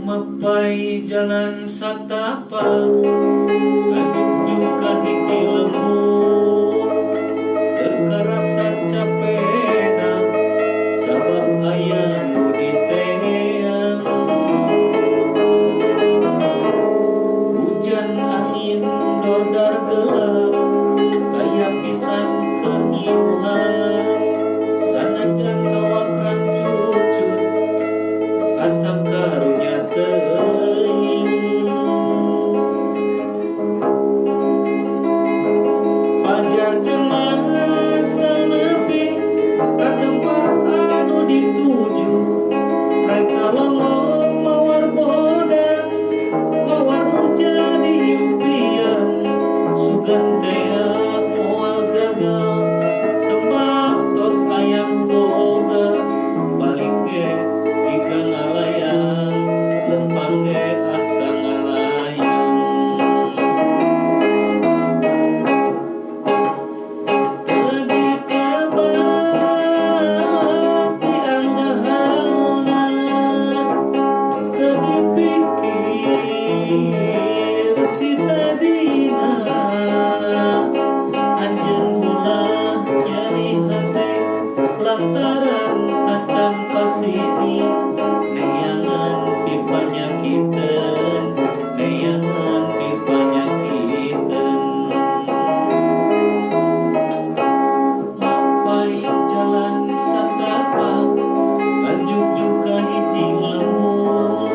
Mapai jalan satapak ngajuk ka hiji lembur teu karasa capena sabab aya nu diteang hujan angin dordar gelap aya pisan keur ngiuhan sanajan awak rancucut asa karunya teuing pajar cemas nepi ka tempat anu dituju rek ngalongok mawar bodas mawar nu jadi impian sugan tea moal gagal tembak tos aya nu boga balik ge jiga ngalayang lempang ge asa ngalayang teu ditebak dianggahalna teu dipikir ti tadina anjeun ulah nyeri hate lantaran tacan pasini neangan pipanyakiteun neangan pipanyakiteun mapai jalan satapak ngajuk ka hiji lembur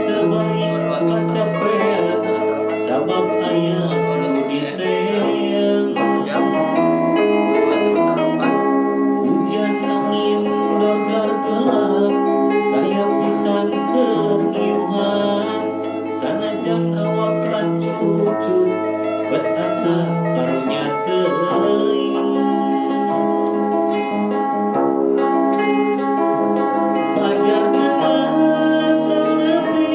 teu bari kacapean sabab aya nu diteang hujan angin dordar gelap aya pisan keur ngiuhan sanajan awak rancucut bet asa karunya teuing pajar cemas nepi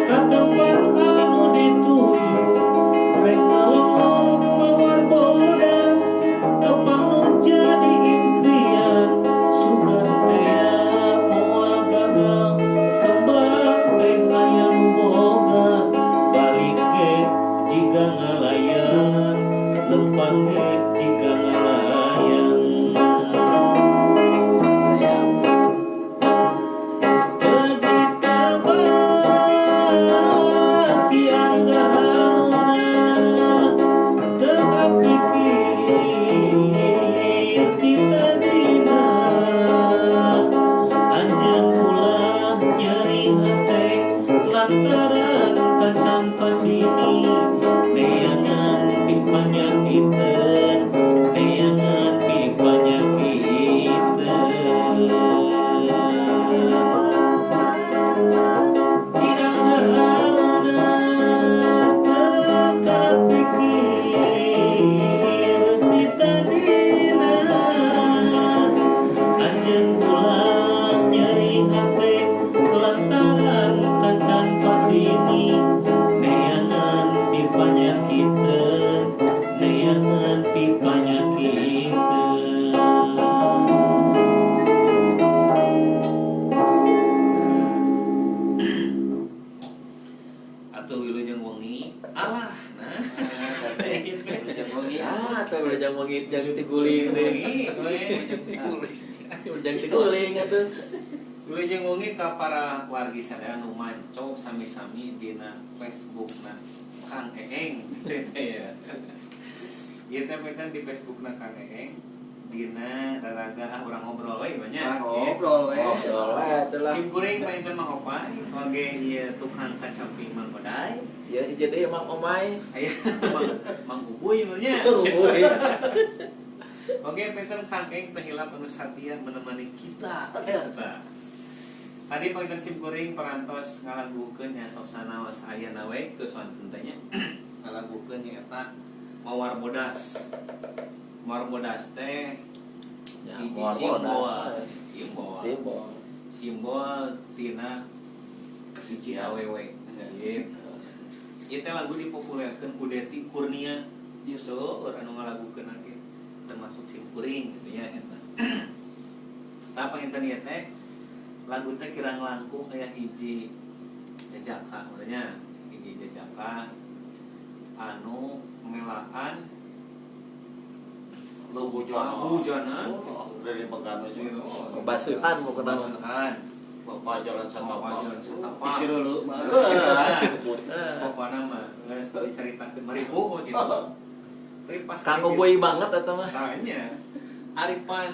ka tempat anu dituju rek ngalongok mawar bodas tepang nu jadi impian sugan tea moal gagal tembak teh aya nu boga balik ge jiga ngalayang lempang ge jiga ngalayang teu ditebak dianggahalna teu kapikir ti tadina anjeun ulah nyeri hate lantaran tacan pasini neangan pipanyakiteun neangan pipanyakiteun dianggahalna teu kapikir ti tadina anjeun ulah nyeri hate lantaran tacan pasini neangan pipanyakiteun neangan pipanyakiteun. Atuh wilujeng wengi alah nah Wilujeng wengi ah atuh wilujeng wengi jang tiguling deui. Wengi we Wilujeng tiguling atuh. Wilujeng wengi ka para wargi sadaya nu manco sami-sami dina Facebookna Kang Eeng teh ya. Ieu teh penten di Facebookna Kang Eeng dina raraga ah urang ngobrol we banyak. Ah, ngobrol we. Ngobrol we atuh lah. Sim kuring panginten Mang Opai oge ieu tukang kacapi Mang Odai. Ya hiji deui Mang Omai. Aya Mang Ubuy meureun nya. Ubuy. Oke, panginten Kang Eeng teh hilap anu satia menemani kita. Gitu. Tadi panginten sim kuring parantos ngalagukeun nya sok sanaos ayeuna we teu sonten teh nya. Ngalagukeun nya eta Mawar Bodas. Mawar Bodas teh Ya, hiji mawar simbol, bodas. simbol. Simbol. Simbol tina hiji awewe gitu. Ieu teh lagu dipopulerkeun ku Deti Kurnia. Seueur anu ngalagukeun ge termasuk sim kuring gitu nya eta. Tah panginten ieu teh lagu teh kirang langkung aya hiji Jajaka maksudnya hiji jajaka anu ngelaan hujanan dari Begano gitu. Basuhan mau kenal. Basuhan. Bapak jalan satapak. Isi dulu mah. Pokokna mah geus dicaritakeun maribu gitu. Ari pas Kanggo boy banget eta mah. Tanya. Ari pas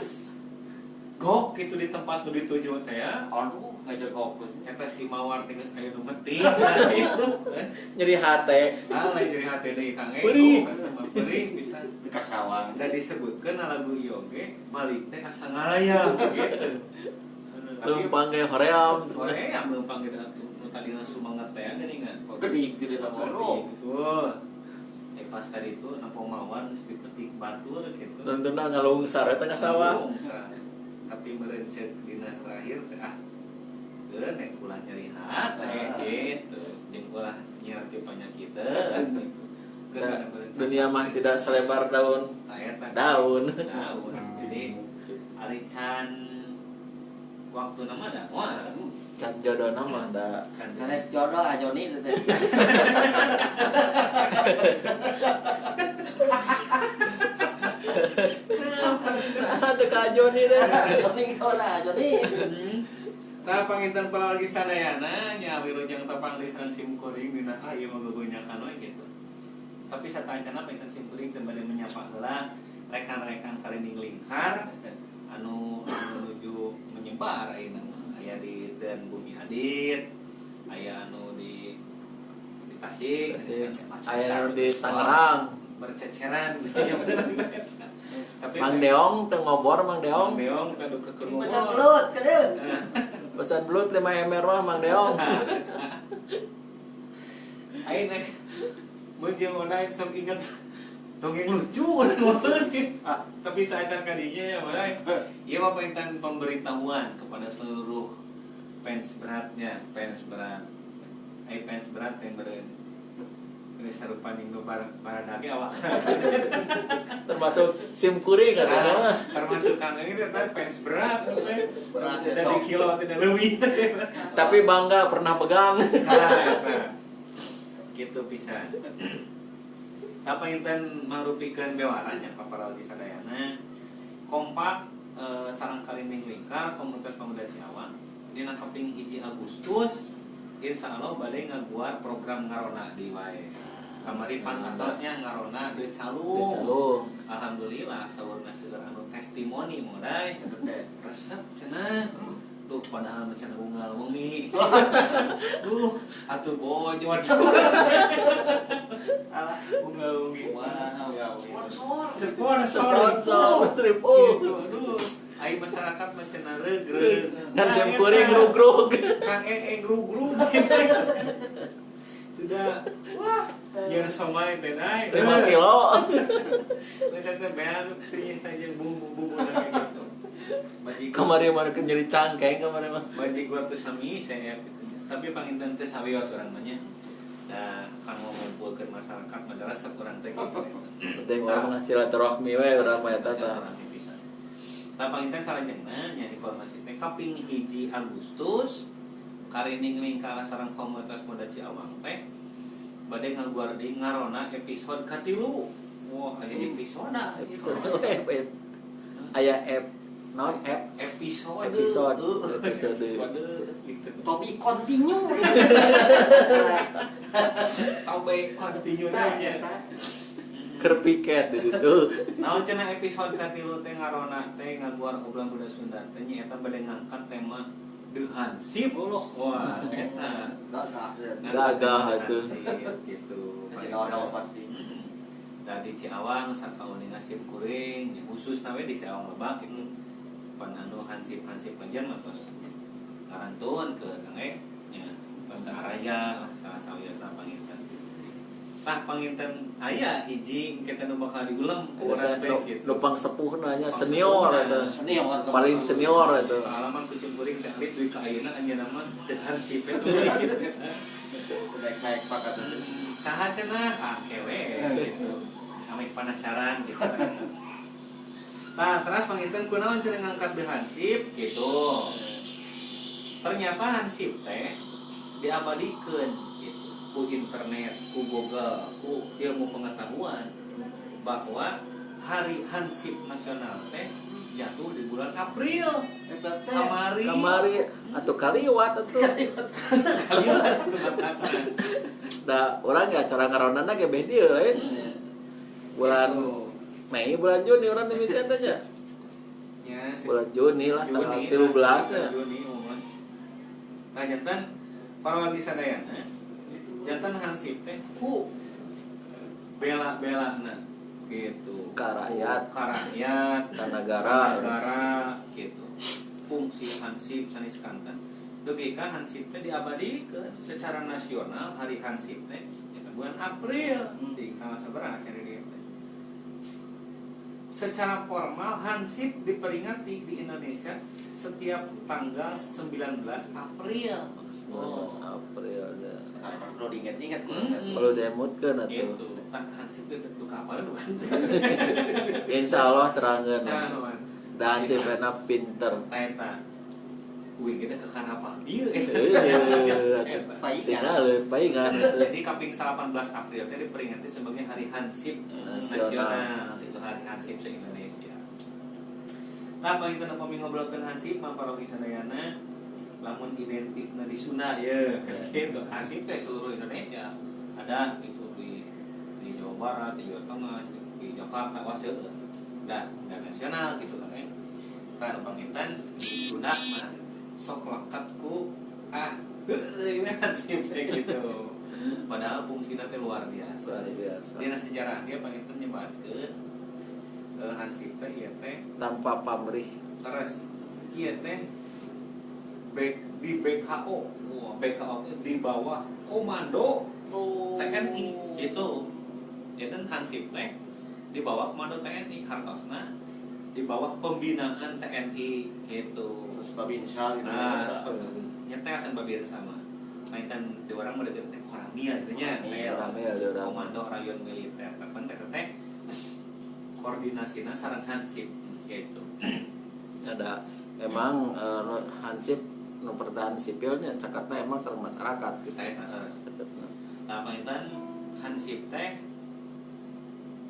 gok gitu di tempat nu dituju teh ya. Aduh, ngajegok. Eta si mawar teh geus aya nu penting gitu. Nyeri hate. Ah, lain nyeri hate deui Kang. Perih. Perih pisan. Di kasawang. Da disebutkeun lagu ieu oge balik teh asa ngalayang gitu. Leumpang ge hoream. Hoream leumpang gitu atuh. Nu tadina sumanget teh geuningan. Gede gede loro. Betul. Pas kali itu nempo mawar geus dipetik batur gitu. Nontonna ngalungsar eta ka sawah. Ngalungsar. Tapi merencet dina terakhir teh ah geun nek ulah nyeri hate gitu. Jeung ulah nyerti penyakiteun gitu. Nah, dunia mah tidak selebar daun. Daun. Daun. Jadi ari can waktu nama da moal. Can jodoh nama da. Sanes jodoh ajoni teh. Teu ka Ajoni deh. Ajoni kaula Ajoni. Tah panginten palawargi sadayana nya wilujeng tepang di sareng sim kuring dina ah ieu mah gogonyakan we gitu. Tapi satacana panginten sim kuring teh bade menyapa heula rekan-rekan karinding lingkar anu menuju menyebar ayeuna mah. Aya di Den Bumi Adit, aya anu di Tasik, aya anu di Tangerang berceceran. Tapi Mang Deong teu ngobor Mang Deong. Mang Deong teh duka keur ngobor. Pesan belut kadeun. Pesan belut 5 MR mah Mang Deong. Ayeuna mun jeung online sok inget dongeng lucu tapi saacan kadinya ya mulai. Ieu mah pengintan pemberitahuan kepada seluruh fans beratnya, fans berat. Ai fans berat yang beren sarupan minggu baradage awak. Termasuk sim kuring katanya mah. Termasuk Kang ini tetap fans berat teh. Berat dan di kilo tidak leuwih teh. Tapi bangga pernah pegang. Nah, gitu pisan. Apa inten mangrupikeun bewarannya paparalgi sadayana kompak sareng karinding lingkar komunitas pemuda Ciawang dina kaping 1 Agustus insya Allah bade ngaguar program ngarona di wae. Kamari pan atosnya ngarona de calung. Alhamdulillah saurna seueur anu testimoni modai resep cenah. Duh padahal mah cenah unggal wengi. Duh atuh bojot. Alah unggal wengi. Wah, sponsor. Sponsor trip. Gitu aduh. Ai masyarakat mah cenah regreg. Kan sim kuring grugrug. Kang ee grugrug gitu. Sudah. Wah, nyer somai teh naik 5 kilo. Teh teh beak teh saja bumbu-bumbu gitu. Kamari mah keur nyeri cangkeng kamari mah. Bajigur teh sami saya gitu. Tapi panginten teh sawios urang mah nya. Da kanggo ngumpulkeun masyarakat mah resep urang teh gitu. Penting urang mah silaturahmi we urang mah eta tah. Tah panginten salajengna nya informasi teh kaping 1 Agustus karinding lingkar sareng komunitas muda Ciawang teh bade ngaguar deui ngarona episode katilu. Wah, aya episode. Episode aya non episode episode gitu. Topi continue. Topi continue nya. Keur piket di ditu. Naon cenah episode katilu teh ngarona teh ngaguar obrolan budaya Sunda teh nya eta bade ngangkat tema The Hansip. Wah, eta. Gagah atuh. Gitu. Jadi pasti. Da di Ciawang sakauninga sim kuring, khususna we di Ciawang Lebak gitu. Pan anu hansip-hansip panjang mah tos ngarantun ke Kang nya tos ka Araya salah sawiosna panginten. Tah panginten aya hiji engke teh nu bakal diulem ku urang teh gitu. Nu pangsepuhna nya senior eta. Senior paling senior eta. Pengalaman ku sim kuring teh alit duit ka ayeuna anjeunna mah The Hansip eta gitu eta. Naik-naik pakat itu. Saha cenah ah kewe gitu. Ameh penasaran gitu. Nah, terus panginten kunaon cenah ngangkat The Hansip gitu. Ternyata Hansip teh Diabadikeun gitu ku internet, ku Google, ku ilmu pengetahuan bahwa Hari Hansip Nasional teh jatuh di bulan April. Eta teh. Kamari. Kamari atau kaliwat atuh. Kaliwat atuh matakna. Da urang ya cara ngaronana ge beh dieu lain. Bulan Mei, bulan Juni urang teh miten teh nya. Ya, Bulan Juni lah tanggal 13 nya. Juni umuman. Nah, jantan para wargi sadayana jantan Hansip teh ku bela-belana gitu. Ka rakyat. Ka rakyat, Ka nagara. Negara gitu. Fungsi Hansip sanes kanten. Dugi ka Hansip teh diabadikeun secara nasional hari Hansip teh eta bulan April di tanggal sabaraha cari dia teh. Secara formal Hansip diperingati di Indonesia setiap tanggal 19 April. 19 April da. Nah, perlu diingat-ingat ku. Perlu diemutkeun atuh. Gitu. Tah Hansip teh duka apa bukan? Insyaallah terangeun. Nah, man. Da Hansip enak pinter. Tah eta. Kuing kita ke karapal dieu Heuh, eta. Paingan. Tinggal paingan atuh. Jadi kaping 18 April teh diperingati sebagai Hari Hansip Nasional. Nasional. Itu Hari Hansip se-Indonesia. Nah, paling teu upami ngobrolkeun Hansip mah parogi sadayana lamun identikna di Sunda ye gitu. Hansip teh seluruh Indonesia. Ada gitu di Jawa Barat, di Jawa Tengah, di Jakarta, wah seueur. Dan nasional gitu kan. Tah nu panginten di Sunda mah sok lekat ku ini Hansip teh gitu. Padahal fungsina teh luar biasa. Luar biasa. Dina sejarah dia panginten nyebatkeun Hansip teh ieu teh Tanpa pamrih. terus ieu teh di BKO. Wah, BKO teh di bawah komando TNI gitu. Jadi Hansip teh di bawah komando TNI hartosna di bawah pembinaan TNI gitu. Terus Babinsa gitu. Nah, nyata asan Babinsa sama. Maintan di orang mah deket teh Koramil gitu nya. Koramil di urang. Komando rayon militer. Tapi teh teh koordinasina sareng Hansip gitu. Ada emang Hansip nu pertahanan sipilnya cakatna emang sareng masyarakat gitu. Teh heeh. Nah, panginten Hansip teh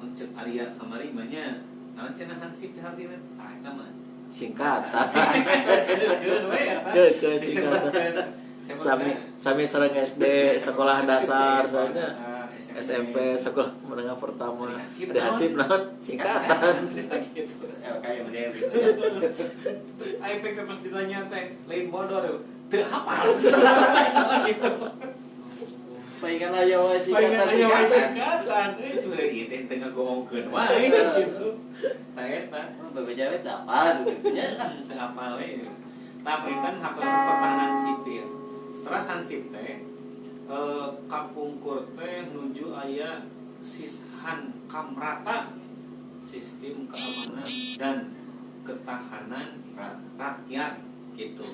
muncul Arya kamari mah nya. Naon cenah Hansip teh hartina? Ah eta mah. Singkat. Keun we eta. Keun singkat. Sami sareng SD, sekolah dasar soalnya SMP, sekolah menengah pertama. Hansip Ada Hansip naon? Singkatan. LKMD gitu. Aing teh pas ditanya teh lain bodor teu hafal gitu. Paingan aya wae Palingan singkatan. aya wae singkatan euy cuma ieu teh teu ngagoongkeun wae gitu. Tah eta Bebeja we teu apal gitu nya. teu hafal we. Tah panginten hak pertahanan sipil. Terus Hansip teh kapungkur teh nuju aya Sishan Kamrata, sistem keamanan dan ketahanan rakyat gitu.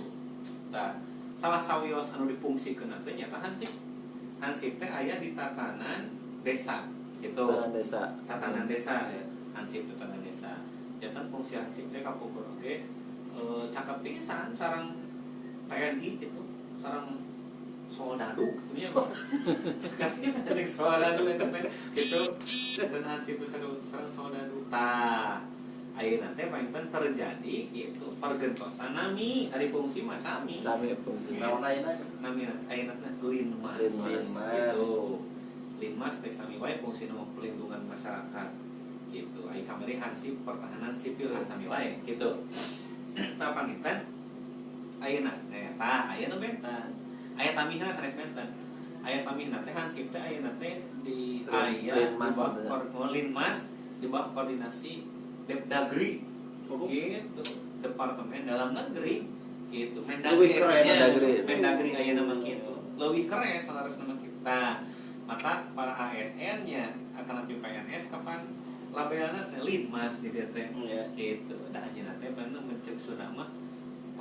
Tah, salah sawios anu difungsikeun teh nyata Hansip. Hansip teh aya di tatanan desa gitu. Tatanan desa. Tatanan desa ya. Hansip tatanan desa. Jantan fungsi Hansip teh kapungkur oge cakep pisan sareng TNI gitu, sareng soldadu gitu nya. Cakep pisan jeung soldadu eta teh gitu. Dan Hansip teh sareng soldadu. Tah, ayeuna teh panginten terjadi gitu pergentosan nami ari fungsi mah sami. Sami fungsi. Naon ayeuna? Nami ayeuna teh Linmas. Linmas. Gitu. Linmas teh sami wae fungsina mah pelindungan masyarakat gitu. Ai kamari Hansip pertahanan sipil sami wae gitu. Tah panginten ayeuna teh tah aya nu benten. Aya tamihna sanes benten. Aya tamihna teh Hansip teh ayeuna teh di aya di Linmas bawah Linmas di bawah koordinasi Depdagri gitu, Departemen Dalam Negeri gitu. Mendagri Leuwih keren Mendagri. Mendagri ayeuna mah kitu. Leuwih keren salarasna mah kitu. Tah, maka para ASN-nya atau napi PNS kapan labelna teh Linmas di dieu teh. Iya. Gitu. Da anjeunna teh bener mencek Sunda mah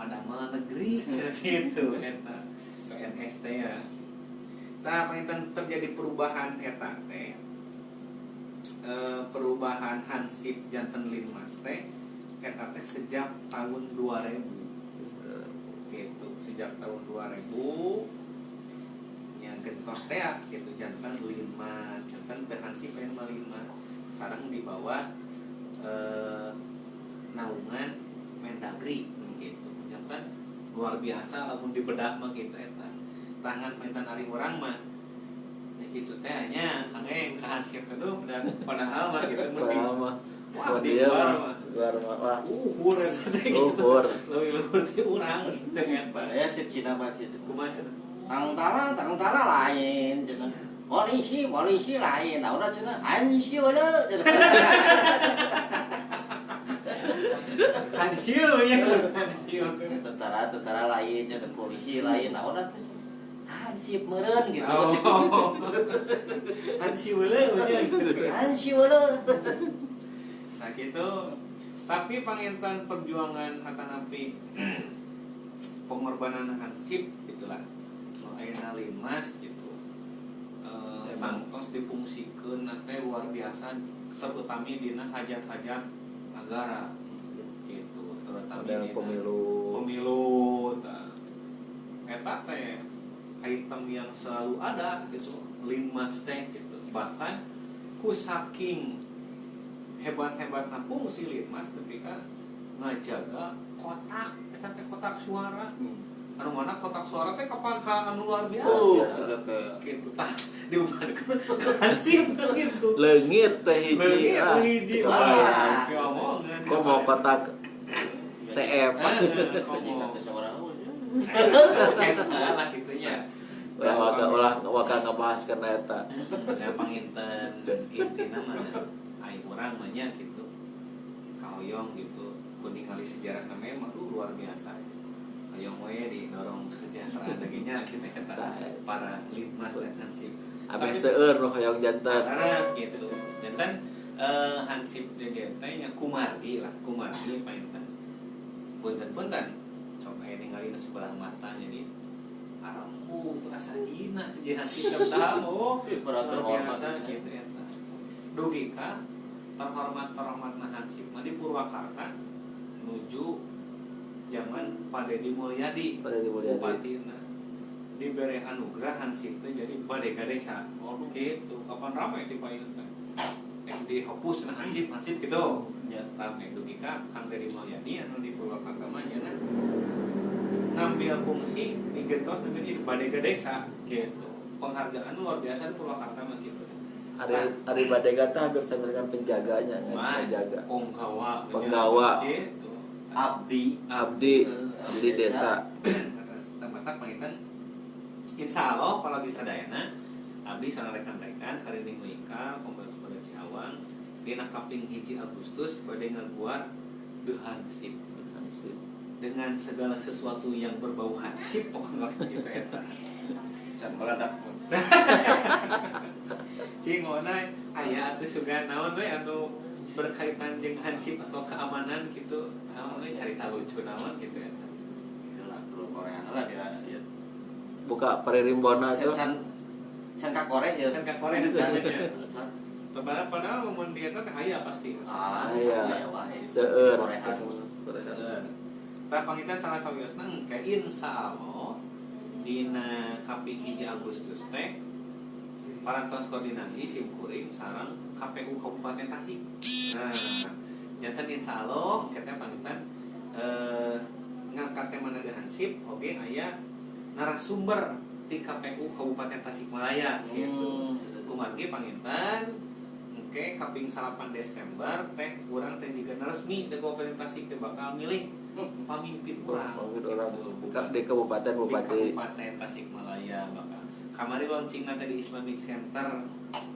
padamel negeri gitu eta PNS teh ya. Tah panginten terjadi perubahan eta teh. Perubahan Hansip janten Linmas teh eta teh sejak tahun 2000 gitu, sejak tahun 2000 teh gitu janten Linmas, janten teh hansip aya mah Linmas. Sareng di bawah naungan Mendagri gitu. Janten luar biasa lamun dibedah mah gitu eta. Tangan mentan ari urang mah ya gitu teh nya Kang Eng ka hansip teh tuh padahal mah gitu mun di Padahal mah wah di dia luar mah mah luar mah wah uhur eta teh gitu. Luhur. Leuwih luhur teh urang gitu eta. Ya cek Cina mah gitu. Kumaha cenah? Tentara lain cenah. Polisi lain. Nah, udah cenah ansi wala cenah. Hansiu ya, hansiu. Tentara lain cenah, polisi lain. Nah, udah tuh hansip meureun gitu. Oh. Hansiu weuleuh nya gitu. Ansi wala. Nah gitu. Tapi panginten perjuangan atanapi pengorbanan hansip gitulah. Nu ayeuna Linmas gitu. Tangtos dipungsikeun teh luar biasa terutami dina hajat-hajat negara gitu, terutama model dina pemilu. Pemilu tah. Eta teh item yang selalu ada gitu, Linmas teh gitu. Bahkan ku saking hebat-hebatna fungsi Linmas ketika ngajaga kotak eta teh kotak suara. Anu mana kotak suara teh kapan ka anu luar biasa. Oh. Sudah ke gitu tah diumpankeun ke hansip gitu. Leungit teh hiji. Leungit Ah, hiji. kebayang. Wah, omongan. Kok mau kotak CF? Heeh, komo. kata seorang Eta lah kitunya. Ulah waka ulah waka ngebahas kana eta. Nah, panginten intina mah ai urang mah nya gitu. Kahoyong gitu, ku ningali sejarah namanya mah luar biasa. Hoyong we didorong kesejahteraan lagi nya gitu eta para Linmas dan hansip. Abeh seueur nu hoyong janten. Laras gitu. Janten hansip DGT nya kumargi lah, kumargi panginten. Punten-punten sok aya ningali nu sebelah mata jadi arembung tuh asa hina teh jadi hansip tamu. Para Luar terhormat biasa gitu eta. Dugi ka terhormat-terhormatna hansip mah di Purwakarta menuju zaman Pak Dedi Mulyadi. Pak Dedi Mulyadi. Bupatina diberi anugerah hansip teh jadi badega desa. Oh gitu. Kapan rame di payun teh? Yang dihapus nah hansip gitu. Ya. Rame dugi ka Kang Dedi Mulyadi anu di Purwakarta mah nya ngambil fungsi digentos namanya jadi badega desa gitu. Penghargaan luar biasa di Purwakarta mah gitu. Ari badega teh hampir sama dengan penjaganya, Wah, penjaga. Penggawa. Penggawa. Gitu. Abdi Abdi desa. Tempat panginten insya Allah kalau di sadayana abdi sareng rekan-rekan Karinding Wika Kompas pada Ciawang dina kaping 1 Agustus bade ngaguar The Hansip Hansip. dengan segala sesuatu yang berbau hansip pokoknya gitu eta. Can meledak. Cing ngona aya atuh sugan naon we anu berkaitan jeung hansip atau keamanan gitu. Naon we carita lucu naon gitu eta. Itulah perlu Korea lah dia. Buka paririmbona tuh. Can ka Korea ya. Can ka Korea nya. Padahal mun di eta teh aya pasti. Ah, Aya. Seueur. Seueur. Tah panginten salah sawiosna engke insyaallah dina kaping 1 Agustus teh parantos koordinasi sim kuring sareng KPU Kabupaten Tasik. Nah, janten insyaallah kita panginten ngangkat tema na hansip oge aya narasumber di KPU Kabupaten Tasikmalaya gitu. Kumargi panginten engke kaping 8 Desember teh urang teh jiga resmi di Kabupaten Tasik teh bakal milih pamimpin urang. Pamimpin urang. Gitu. Di kabupaten bupati. Di Kabupaten Tasikmalaya bakal. Kamari launching nanti di Islamic Center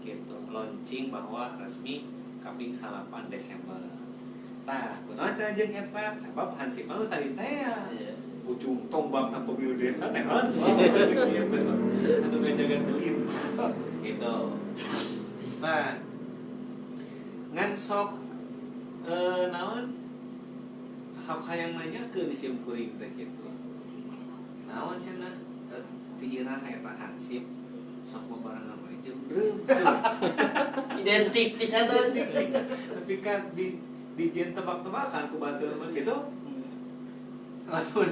gitu. Launching bahwa resmi kaping 8 Desember. Tah, kunaon cenah jeung eta? Sabab hansip mah nu tadi teh ya. Ujung tombak na pemilu desa teh hansip gitu. Anu ngajaga telintas gitu. Nah, ngan sok naon hak hayang nanyakeun di sim kuring teh kitu. Naon cenah ti irah eta hansip sok babarengan we jeung reum. Identik pisan tuh. Tapi kan di jen tebak-tebakan ku batur mah gitu. Lamun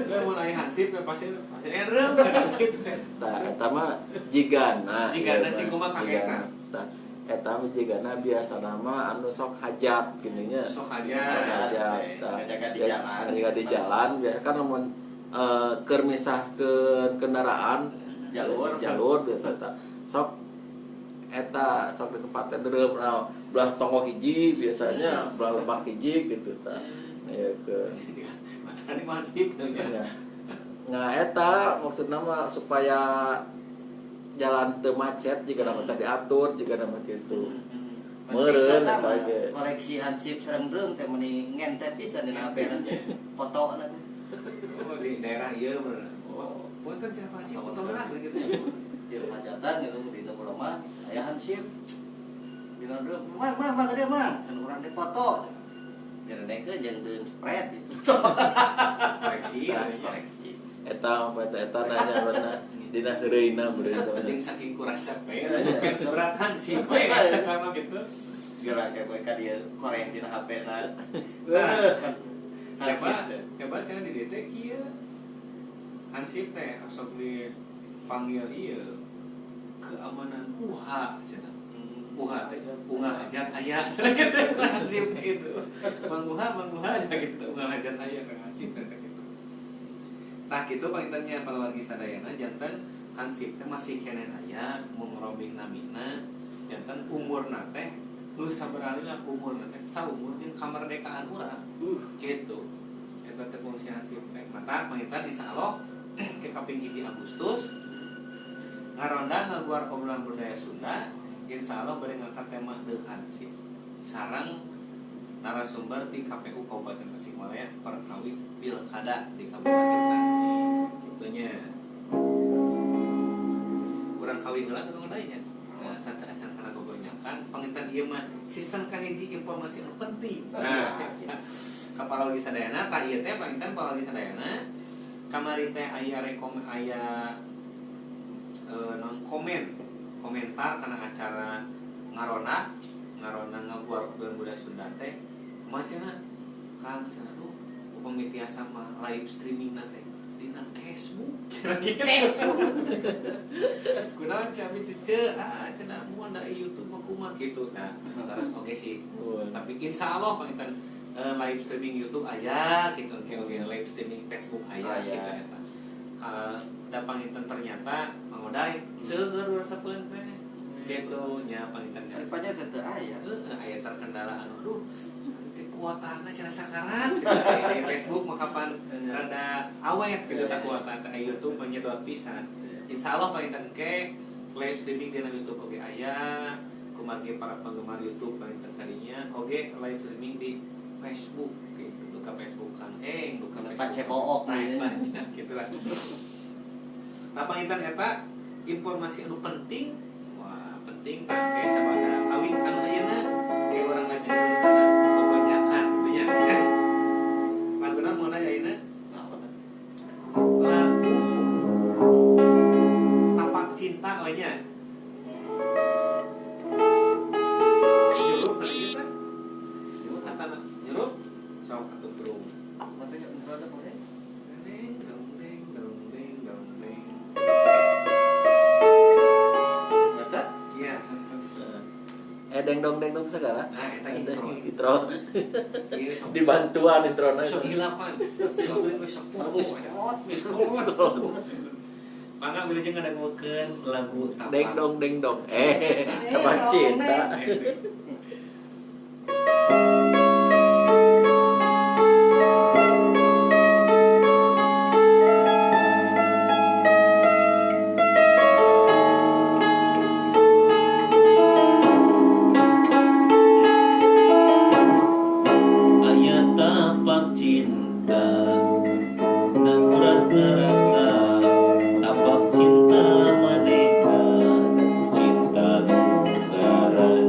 lamun aya hansip ya pasti reum gitu. Tah eta Eta mah jigana. Jigana cing kumaha Kang Eta? Tah, eta mah jigana biasana mah anu sok hajat gininya. Sok hajat. Tah. Ngajaga di jalan. Ngajaga di jalan biasa kan lamun keur misahkeun kendaraan Jalur. Jalur biasa tah. Sok eta sok di tempatnya dereup nah, belah tonggoh hiji biasanya belah lebak hiji gitu tah. Ya ke Tadi masjid tuh nya. Nah, eta maksudna mah supaya jalan teu macet jika nama tadi diatur jika nama gitu. Meureun eta ge. Koreksi hansip sareng breum teh meuni ngente pisan dina HP na. Foto na teh. Oh, di daerah ieu bener. Oh, punten cenah pasti foto heula gitu. Di hajatan gitu di toko mah aya hansip. Dina breum, "Mang, mang, mang ka dieu, mang." Cenah urang teh foto. Direndekeun jeung deun spread gitu. Koreksi Koreksi. Eta mah eta eta nanya bener dina heureuyna meureun. Jeung saking kurasa we, fans berat hansip we eta sama gitu. Gerak we ka dieu koreng dina HP na. Nah, Hansip coba teh. coba cenah di DT kieu. Hansip teh sok dipanggil ieu keamanan UHA cenah. UHA teh unggal hajat aya cenah kitu hansip teh itu. Mang UHA cenah gitu unggal hajat aya kang hansip teh gitu. Tah kitu pangintennya palawargi sadayana janten hansip teh masih keneh aya mung robih namina janten umurna teh geus sabaralila umurna teh saumur jeung kamerdekaan urang. Gitu. Eta teh fungsi hansip teh. Mata panginten insyaallah ke kaping 1 Agustus ngaronda ngaguar obrolan budaya Sunda insyaallah bade ngangkat tema deuk hansip. Sareng narasumber di KPU Kabupaten Tasikmalaya perkawis pilkada di Kabupaten Tasik. Kitunya. Urang kawin heula teu nya. Nah, santai acan kana gogonyakan panginten ieu mah season kahiji informasi anu penting. Nah, ka paralogi sadayana tah ieu teh panginten paralogi sadayana kamari teh aya rekom aya non komen komentar kana acara ngarona ngaguar obrolan budaya Sunda teh kumaha cenah Kang cenah duh upami tiasa mah live streaming na teh dina Facebook cenah gitu. Facebook. Kunaon cami teh ceu ah cenah mun da YouTube mah kumaha gitu. Nah, terus oge sih. Tapi insyaallah panginten live streaming YouTube aya gitu oge live streaming Facebook aya gitu eta. Da panginten ternyata Mang Oday seueur resepeun teh gitu nya panginten nya. Rupanya teh teu aya. Heeh, aya terkendala anu aduh teh kuotana cenah sakarat gitu. Aya Facebook mah kapan rada awet gitu tah kuota teh YouTube menyedot pisan. Insyaallah panginten ke live streaming dina YouTube oge aya kumargi para penggemar YouTube panginten kadinya oge live streaming di Facebook gitu duka Facebook Kang Eng duka Facebook Pacebook nah, gitu lah. Nah panginten eta informasi anu penting wah penting tah ke sabada kawin anu ayeuna ke urang ngajakeun kana gogonyakan kitu nya. Laguna mun aya ayeuna lagu Tapak Cinta we nya. Nyurup kana ieu teh. Nyurup atana nyurup sok atuh terung. Deng dong deng dong deng dong deng. Eta? Iya. Deng dong segala. Nah, eta intro. Intro. Iya, sok. Dibantuan introna. Sok hilapan. Sok kuring sok poho. Geus kolot. Mangga wilujeng ngadangukeun lagu Tapak. Deng dong deng dong. Tapak Cinta. Aya tapak cinta dan urang ngerasa tapak cinta maneka cinta tukaran.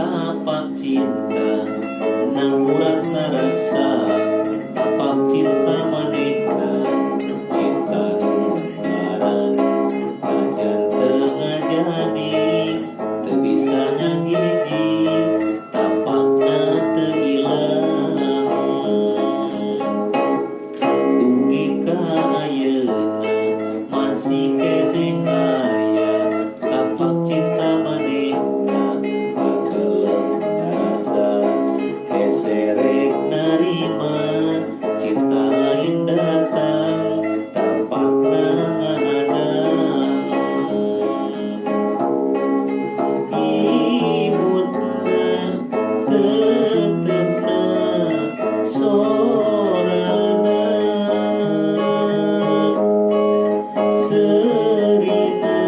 Tapak cinta nang urang ngarasa tapak cinta manehna cinta nu ngaran najan teu ngajadi teu bisa ngahiji tapakna teu ilang dugi ka ayeuna masih keneh aya tapak cinta manehna kakelem rasa keserek narima cinta lain datang tapakna ngahadang imutna tetepna sorana serina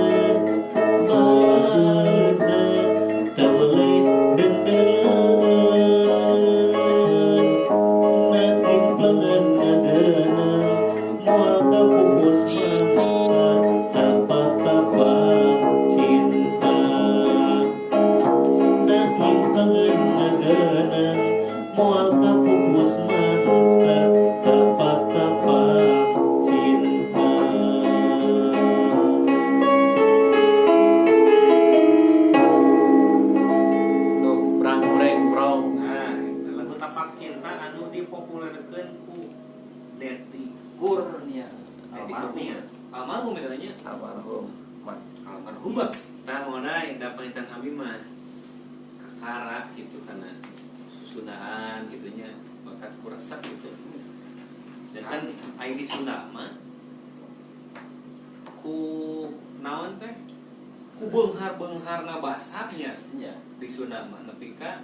baeuna teu deungdeuleun nakin plengan ngageunang moal kapupus mangsa tapak-tapak cinta nakin plengan ngageunang moal kapupus mangsa tapak-tapak cinta. Duh, brang breng brong. Nah, lagu Tapak Cinta anu dipopulerkeun ku Deti Kurnia. Deti Kurnia. Almarhum eta nya. Almarhum. Almarhumah. Tah modai da panginten abi mah kakara gitu karena susundaan gitu nya bakat ku resep gitu. Dan kan aya di Sunda mah ku naon teh ku beunghar-beungharna basahnya Nya. di Sunda mah nepi ka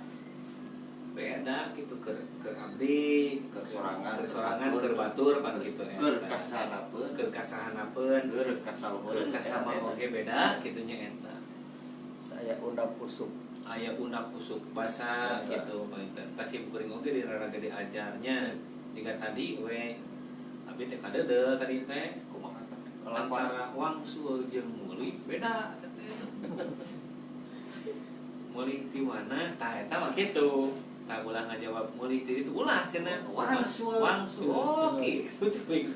beda gitu ke abdi Keur sorangan, keur sorangan keur keur batur pan gitu ya Keur kasanapeun, keur kasahanapeun keur kasaluhureun. keur sasama oge beda kitu nya eta Saya undap usup. aya undak usuk basa Basa. gitu panginten tas kuring oge di raraga diajarnya jika tadi we abi teh kadeudeuh tadi teh Kumaha teh? antara wangsul jeung mulih beda teh mulih ti mana tah eta mah kitu tah ulah ngajawab mulih ti ditu ulah cenah Wangsul. wangsul oh kitu cuy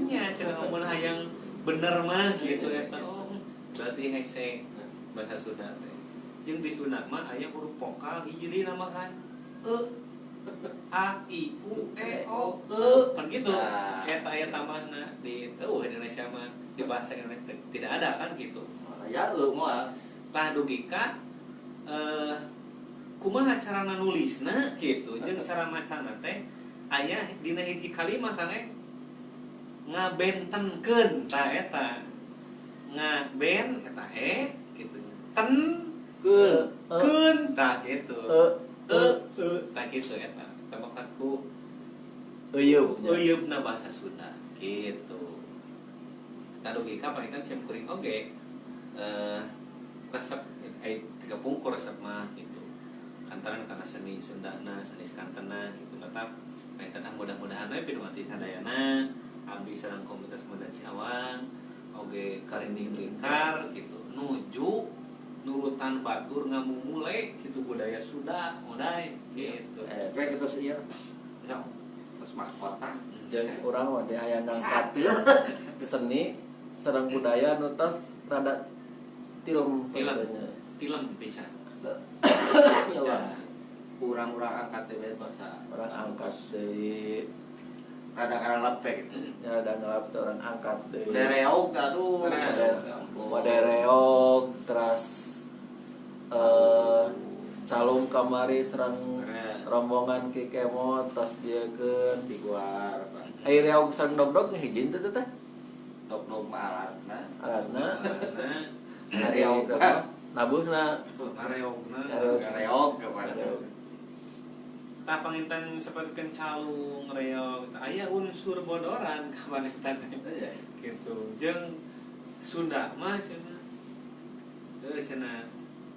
nya cenah mun hayang bener mah gitu eta oh berarti hese bahasa Sunda teh jeung di Sunda mah aya huruf vokal hiji deui namahan e a i u e o e kan gitu Nah. eta aya tambahna di Indonesia mah di bahasa Indonesia tidak ada kan gitu Ya eueuh moal. tah dugi ka kumaha carana nulisna gitu jeung cara macana teh aya dina hiji kalimah Kang ngabentenkeun tah eta ngaben eta e gitu ten Keun. keun tah gitu E e e tah gitu eta tamakat ku euyeub. euyeubna bahasa Sunda gitu tah dugi ka panginten sim kuring oge resep tiga pungkur resep mah gitu kantaran karena seni Sundana seni Sekantena gitu tetap panginten ah mudah-mudahan we pinuati sadayana abdi sareng komunitas Muda Ciawang oge karinding lingkar gitu nuju nurutan batur ngamumule gitu budaya Sunda modai gitu. Kayak gitu sih ya. Sok. Terus mahkota. Jeung urang mah teh aya ngangkat seni sareng budaya nu tos rada tilem Tilem. katanya. Tilem pisan. Ya. Urang-urang angkat teh bahasa. Orang angkat deui Rada karang lepek gitu. Hmm. nya rada ngelap teh orang angkat deui. Udah reog aduh. Wadah reog teras calung kamari serang rombongan Ki Kemot tos dieukeun. Diguar. Ai reog sareng dogdog ngahijin teh teh Dog-dog mah alatna. alatna Nah, ari Reog. nabuhna reogna. Reog. Reog kepada. Reog. Tah panginten sapertikeun calung reog tah aya unsur bodoran ka panginten Iya. gitu. Jeung Sunda mah cenah cenah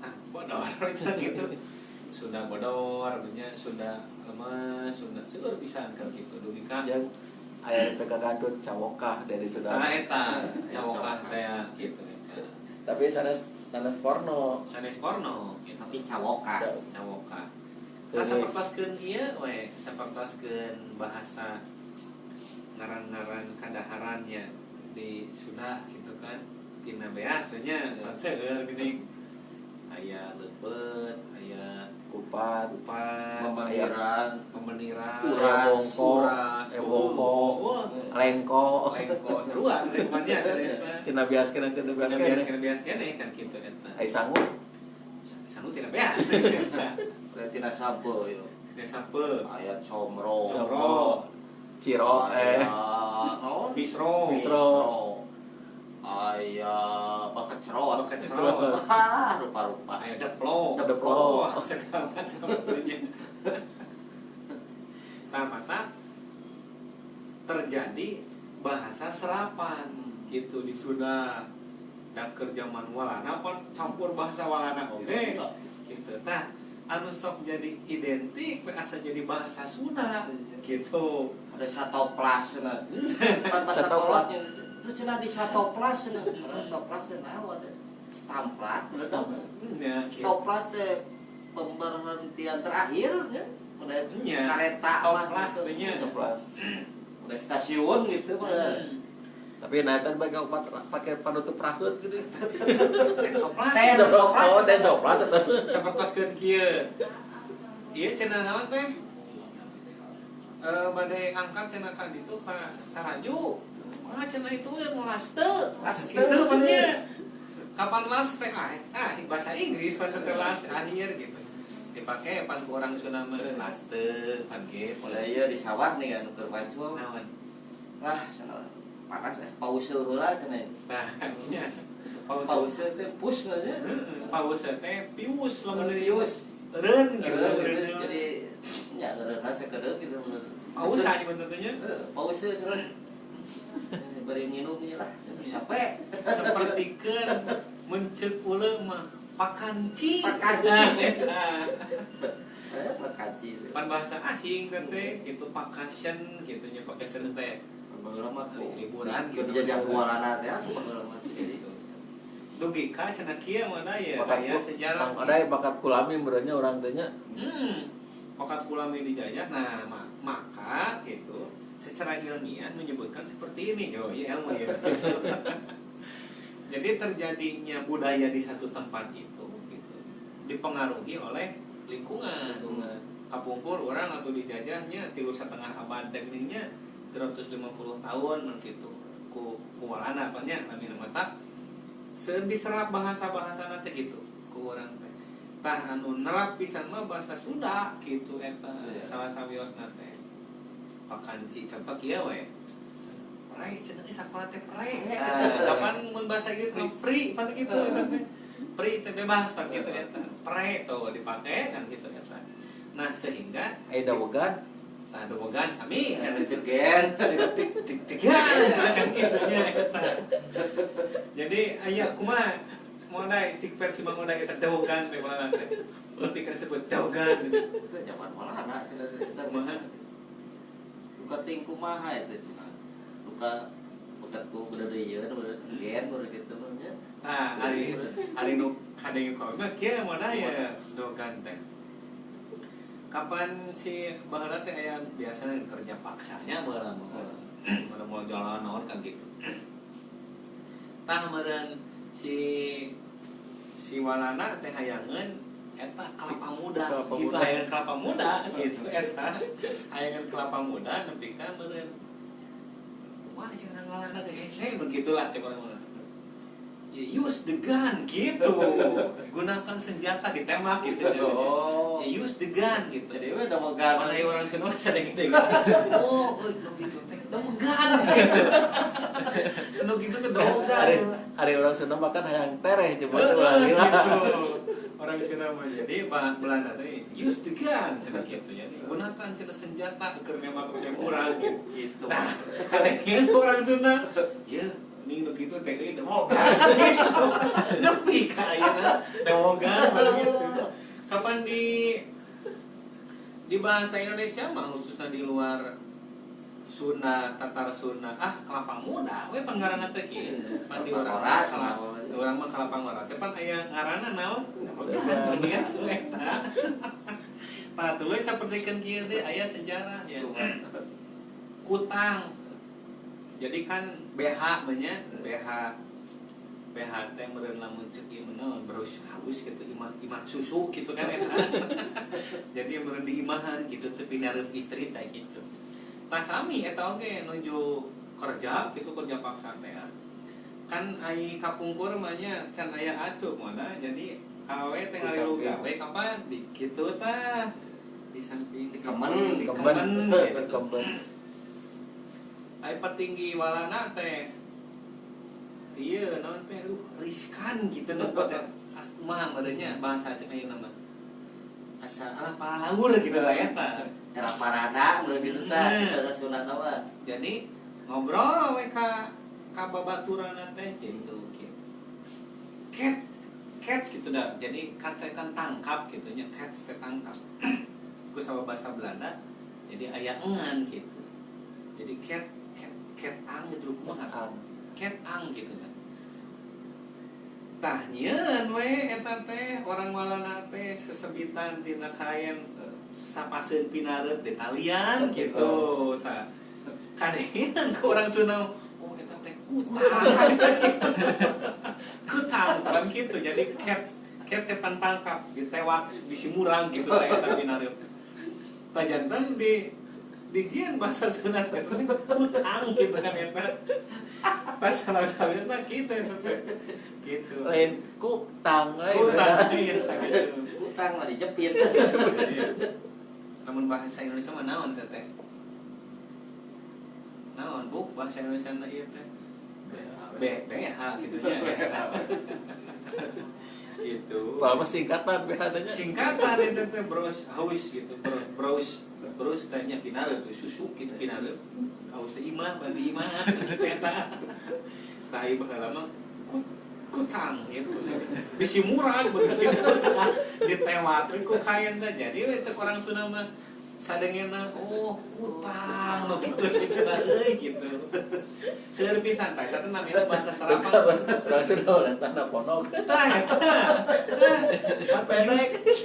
ah bodor cenah gitu. Sunda bodor nya Sunda lemes, Sunda seueur pisan ka gitu dugi ka Jeung aya teu kakantun cawokah dari Sunda. tah eta cawokah teh gitu eta. Tapi sanes Sanes porno. Sanes porno gitu. Tapi cawoka. Cawoka. Nah, sapertoskeun ieu we, sapertoskeun bahasa ngaran-ngaran kadaharannya di Sunda gitu kan. Tina beas we nya, pan seueur geuning. Aya leupeut, aya Kupat, pembeniran, uras, bongko, lengko, sarua teh eta. Tina beas kana, tina beas kana. Tina beas kana kan kitu eta. Ai sangu. Sangu tina beas. Tina sampe yo. Tina sampe. Aya comro, ciro, naon? Misro. Aya bakecrot. Wah, rupa-rupa. Aya deplo. Segala macam nya. Nah, mata terjadi bahasa serapan gitu di Sunda. Da keur zaman Walana pan campur bahasa Walana oge gitu. Tah, anu sok jadi identik asa jadi bahasa Sunda gitu. Ada satoplas cenah. Pan satoplas itu cenah di satoplas cenah. Satoplas teh naon teh? Stamplat. Stoplas teh pemberhentian terakhir nya. Udah kereta stoplas nya. Stoplas. Udah stasiun gitu pada. Tapi nah eta pakai panutup raheut gitu. Tensoplas. Oh, tensoplas eta. Sapertoskeun kieu. Ieu cenah naon teh? Badai angkat cenah ka ditu ka Taraju. Ah cenah itu yang laste. Gitu nya. Kapan las teh bahasa Inggris pan teh las akhir gitu. Dipake pan ku orang Sunda mah laste pan gitu. Lah ieu di sawah nih kan keur pancul. Naon? Lah cenah panas pause heula cenah. Nah, nya. Pause teh pus nya. Pause teh pius lamun pius. Eureun gitu. Jadi nya eureun sakedeung gitu. Pause aja bentuknya. Pause seureun. Bari nginum ieu lah, capek. Sapertikeun menceuk uleung mah pakanci. Pakanci. Eta. Pakanci. Pan bahasa asing teh gitu pakasyen gitu nya pakasyen teh. Baheula mah liburan gitu. Dijajah Walana teh baheula mah gitu. Dugi ka cenah kieu mana ya aya sejarah. Mang Oday bakat kulami meureunnya urang teh nya. Bakat kulami dijajah. Nah, maka gitu secara ilmiah menyebutkan seperti ini. Oh iya ilmu ya. Jadi terjadinya budaya di satu tempat itu gitu dipengaruhi oleh lingkungan. Kapungkur orang atau dijajahnya 3,5 abad tekniknya 350 tahun gitu ku Walana apanya namina mata diserap bahasa-bahasa nanti gitu ku urang teh. Tah anu nerap pisan mah bahasa Sunda gitu eta salah sawiosna teh. Pakanci contoh kieu we. Pre cenah sakola teh pre. Nah, kapan mun bahasa Inggris mah free pan gitu eta teh. Free teh bebas pan gitu eta. Pre tuh dipake kan gitu eta. Nah, sehingga aya dawegan. Nah, dobogan sami kan degen deg-degan kan kitu nya eta. Jadi aya kumaha modai cik versi Mang Oday eta dobogan teh baheula teh. Lebih ka disebut dobogan. Zaman Walana cenah teh. Kumaha? Luka ting kumaha eta cenah. Luka bekat ku udah deui ieu gen baru kitu nya. Tah ari nu kadenge ku mah kieu modai ya dobogan teh. Kapan si baheula teh aya biasana kerja paksanya baheula mah. Baheula moal jalan naon kan gitu. Tah meureun si Walana teh hayangeun eta kelapa muda gitu, hayangeun kelapa muda gitu eta. Hayangeun kelapa muda nepi ka meureun wah cenah ngalana ge hese begitulah cek urang mah. Ya, use the gun gitu. Gunakan senjata ditembak gitu. Oh. Ya, use the gun gitu. Jadi we domogan. Mana orang Sunda sadeng-deng. Oh, euy nu gitu teh domogan gitu. Nu gitu teh domogan. Ari orang Sunda makan hayang tereh coba ulah lila. Orang Sunda mah jadi Belanda teh use the gun cenah gitu. Jadi gunakan cenah senjata keur nembak urang gitu. Nah, kadang orang Sunda, ya ning nu kitu teh euy demogan gitu. Nepi ka ayeuna demogan gitu. Kapan di bahasa Indonesia mah khususnya di luar Sunda, Tatar Sunda, ah kelapa muda we panggaranna teh kieu. Pan di urang Urang mah kalapang wara teh pan aya ngaranna naon? Gitu eta. Tah tuluy sapertikeun kieu deui aya sejarah ya. Kutang. Jadi kan BH banyak BH BH teh meureun lamun ceuk ieu mah berus halus gitu imah imah susu gitu kan eta. Jadi meureun di imahan gitu teh pinareup istri teh gitu. Tah sami eta oge nuju kerja gitu kerja paksa teh. Kan ai kapungkur mah nya can aya acuk mana jadi awe teh ngalilu gawe kapan di kitu tah di samping Dikemen, dikemen gitu. Dikemen. Ai petinggi walana teh iya naon teh riskan gitu nu teh kumaha meureunnya bahasa cek ayeuna mah asa alah palawur gitu lah eta era parada meureun ditu tah kita sunat mah. Jadi ngobrol we ka babaturanna teh gitu gitu. Catch gitu dah. Jadi catch kan tangkap gitu nya, catch teh tangkap. Ku sama bahasa Belanda jadi aya engan gitu. Jadi cat cat ang gitu kumaha? Cat ang gitu kan. Tah nyieun we eta teh orang walana teh sesebitan tina kaen sapaseun pinareup di talian gitu. Tah kadengeun ku orang Sunda oh eta teh kutang. Kutang kan gitu. Jadi cat cat teh pantangkap ditewak bisi murang gitu teh eta pinareup. Tah janten di jian bahasa Sunda teh kutang gitu kan eta. Pas salah salah gitu gitu. Lain kutang lain. Kutang gitu. Kutang lah dijepit. Namun bahasa Indonesia mah naon teh teh? Naon buk bahasa Indonesia na ieu teh? B B H gitu nya. Gitu. Padahal mah singkatan BH teh nya. Singkatan eta teh bros haus gitu. Bros bros tanya pinareup susu gitu pinareup. Haus teh imah bandi imah gitu teh eta. Tah ieu baheula mah kutang gitu. Bisi murah begitu ditewak ku kaen teh. Jadi we cek orang Sunda mah sadengena oh kutang nu kitu teh cenah euy gitu. Seueur pisan tah eta teh namina bahasa serapan. Orang Sunda ulah tanah ponok. Tah eta.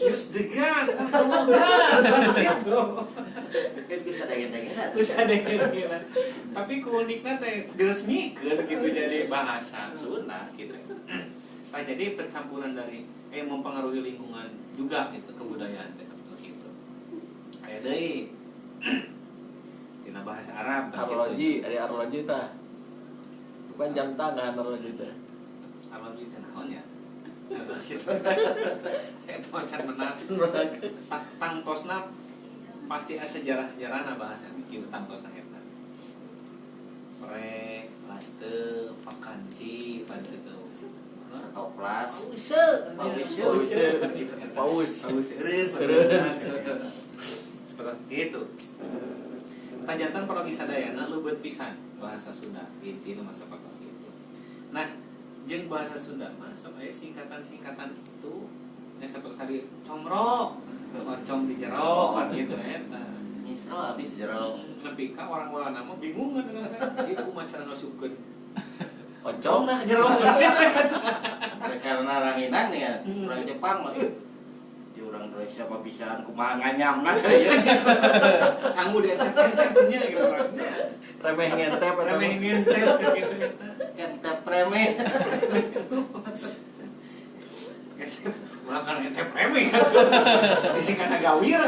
Use the gun. Gitu. Kan bisa degen-degenan. Bisa degen-degenan. Tapi kuunikna teh diresmikeun gitu jadi bahasa Sunda gitu. Nah, jadi pencampuran dari mempengaruhi lingkungan juga gitu kebudayaan teh seperti itu. Aya deui. Tina bahasa Arab arloji, ada arloji tah. Bukan jam tangan arloji teh. Arloji teh naon ya? Itu macam benar. Tangtosna pasti ada sejarah-sejarahna bahasa gitu tangtosna eta. Pre, laste, pakanci, pada gitu. Satoplas. Pause. Paus. Paus. Seperti itu. Panjantan parogi sadayana leubeut pisan bahasa Sunda intina masa patos gitu. Nah, jeung bahasa Sunda mah sok aya singkatan-singkatan kitu. Nya seperti tadi comro, oncom di jero kan gitu eta. Nyisro habis jero. Nepi ka orang-orang mah bingung dengan eta. Ieu kumaha cara ngasupkeun oncom nah jero. Karena ranginan ya, orang Jepang mah. Di orang Indonesia mah bisaan kumaha nganyamna cenah. Sanggup di entep-entepnya gitu orangnya. Remeh ngentep eta. Remeh ngentep gitu. Entep remeh. Ulah kan entep remeh. Bisi kana gawir.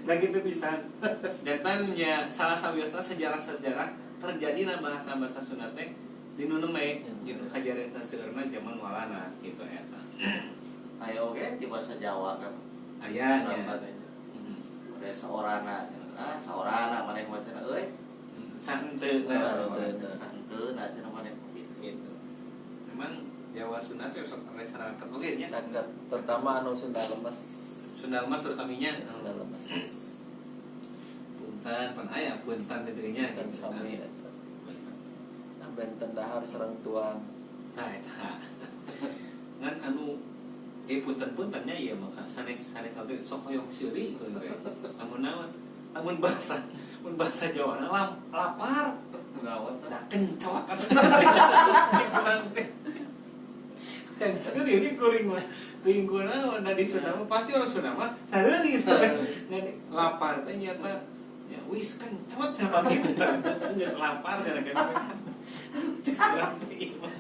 Nah gitu pisan. Jantan nya salah sawiosna sejarah-sejarah terjadi na bahasa-bahasa Sunda teh di nu nembe gitu kajadian seueurna zaman walana gitu eta. Aya oge di bahasa Jawa kan. Aya nya. Udah saorana cenah. Ah saorana maneh mah cenah euy. Santeuna. Santeuna cenah maneh gitu. Memang Jawa Sunda teh sok cara oge nya. Caket terutama anu Sunda lemes. Sunda lemes terutamanya. Sunda lemes. Punten pan aya punten teh deui nya kan sami eta. Nah benten dahar sareng tuang. Tah eta. Ngan anu punten-puntennya ieu mah sanes-sanes oge sok hoyong seuri we. Lamun naon? Lamun bahasa Jawa lapar. Naon tah? Da kencot atuh. Cek urang teh. Dan seuri ini kuring mah. Teuing kunaon da di Sunda mah pasti orang Sunda mah sareuri ngan lapar teh nyata ya wis kencot sama gitu. Geus lapar cenah kan. Cek urang teh ieu mah.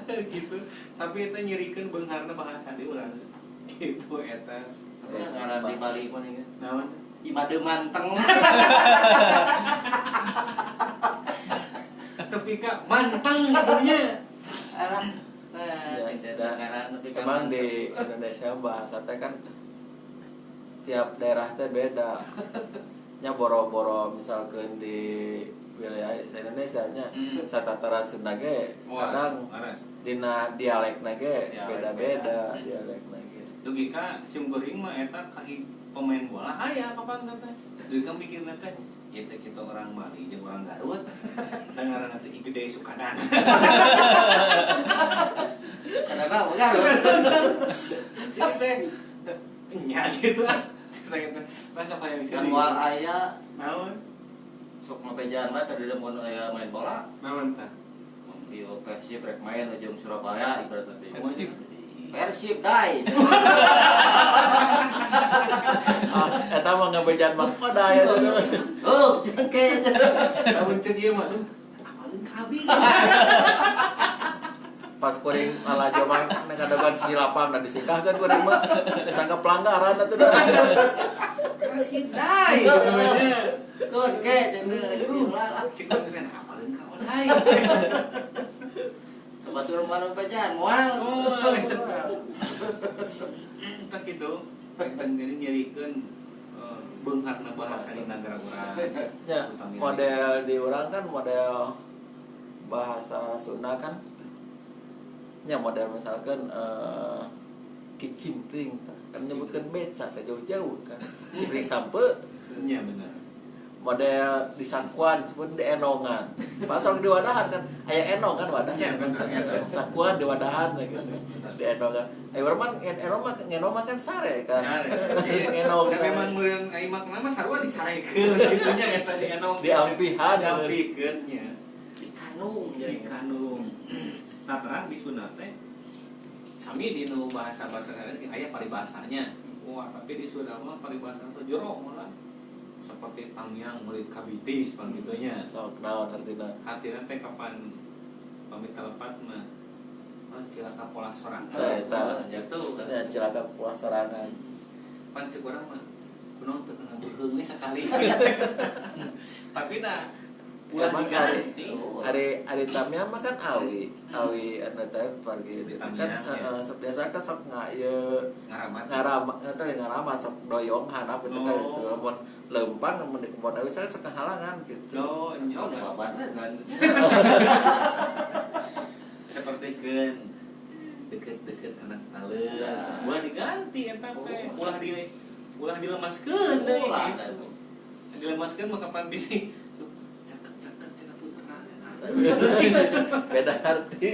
Gitu. Tapi eta nyerikeun beungharna bahasa di urang. Gitu eta. Ngaran di Bali mah nih. Naon? Imade manteng. Tapi ka manteng katanya. Alah. Nah, emang di Indonesia bahasa teh kan tiap daerah teh beda. Nya boro-boro misalkan di wilayah Indonesia nya satataran Sunda ge kadang dina dialekna ge beda-beda dialekna ge. Dugi ka sim kuring mah eta kahi pemain bola aya kapan teh. Dugi ka mikirna teh ieu teh kita orang Bali jeung orang Garut. Dan ngaranna teh I Gede Sukadana. Kenapa bukan? Sih teh nya gitu ah. Cek saya teh tas apa yang bisa moal aya naon? Sok ngabejaan mah tadi mun aya main bola. Naon tah? Di Persib rek main jeung Surabaya ibaratna teh. Persib. Persib dai. Eta mah ngabejaan mah kodai eta mah. Oh, cengke. Lamun ceuk ieu mah aduh, apaleun kabeh. Pas kuring lalajo mah ngadaban sisi lapang da disingkahkeun kuring mah disangka pelanggaran atuh dah. Persib dai gitu nya. Kun ke cenah. Lah ceuk teh apaleun ka odai. Batur mana bejaan moal. Tah kitu. Pengen nyerikeun beungharna bahasa di nagara urang. Ya, model di urang kan model bahasa Sunda kan. Nya model misalkan kicimpring kan nyebutkeun beca sejauh-jauh kan. Kicimpring sampe nya bener. Model di sakuan disebut di enongan. Pasal di wadahan kan aya enong kan wadah. Iya bener. Sakuan di wadahan gitu. Di enongan. Ayo urang mah enong mah kan sare kan. Sare. Enong. Da memang meureun ai makna mah sarua disarekeun kitu nya eta di enong. Diampihan, diampikeun nya. Dikanung, dikanung. Tah terang di Sunda teh sami di nu bahasa-bahasa lain aya paribasanya. Wah, tapi di Sunda mah paribasa teh jero malah. Seperti tamiang murid kabitis pan kitu nya. Sok naon artina? Artina teh kapan pamit telepat mah cilaka pola sorangan. Eta jatuh. Ya cilaka pola sorangan. Pan ceuk urang mah kunaon teu kena beuheung we sakali. Tapi nah ulah diganti. Ari tamiang mah kan awi, awi anu teh pergi kan biasa kan sok ieu ngaramat. Ngaramat eta ngaramat sok doyong handap itu kan itu lamun lempang mun di kebon awi saya sok halangan gitu. Oh, nya babarna kan. Seperti keun deket-deket anak taleus. Ulah diganti eta teh. Ulah dilemaskeun deui gitu. Dilemaskeun mah kapan bisi ceket-ceket cenah putra. Beda arti.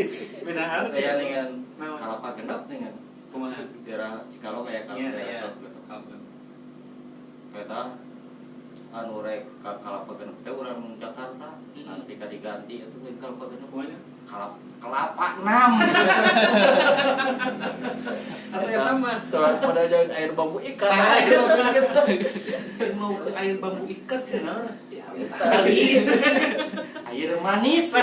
Beda arti. Ya dengan kalapa genep dengan kumaha daerah Cikalong aya kalapa genep. Eta anu rek ka kalapa genep teh urang Jakarta, nanti ka diganti atuh deui kalapa genep. Kelapa 6. Atau eta mah soalnya model jeung air bambu ikat. Mau ke air bambu ikat cenah. Air manis.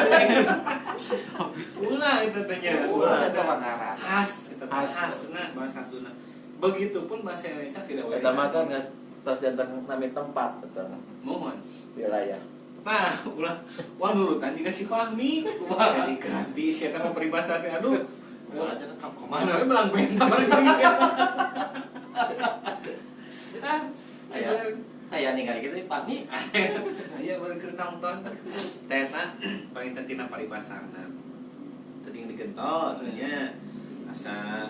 Ulah eta teh nya. Ulah eta mah ngaran. Khas eta khasna bahasa Sunda. Begitupun bahasa Indonesia tidak boleh. Eta mah kan geus tos janten nami tempat eta mah. Mohon wilayah. Nah, ulah wah nurutan juga si Fahmi. Wah, diganti si eta mah peribahasa teh aduh. Ulah cenah ka mana we belang bentar deui si eta. Ah, aya ningali kitu Fahmi. Aya baru keur nonton. Teh eta paling tina paribasana. Teuing digentos nya. Asa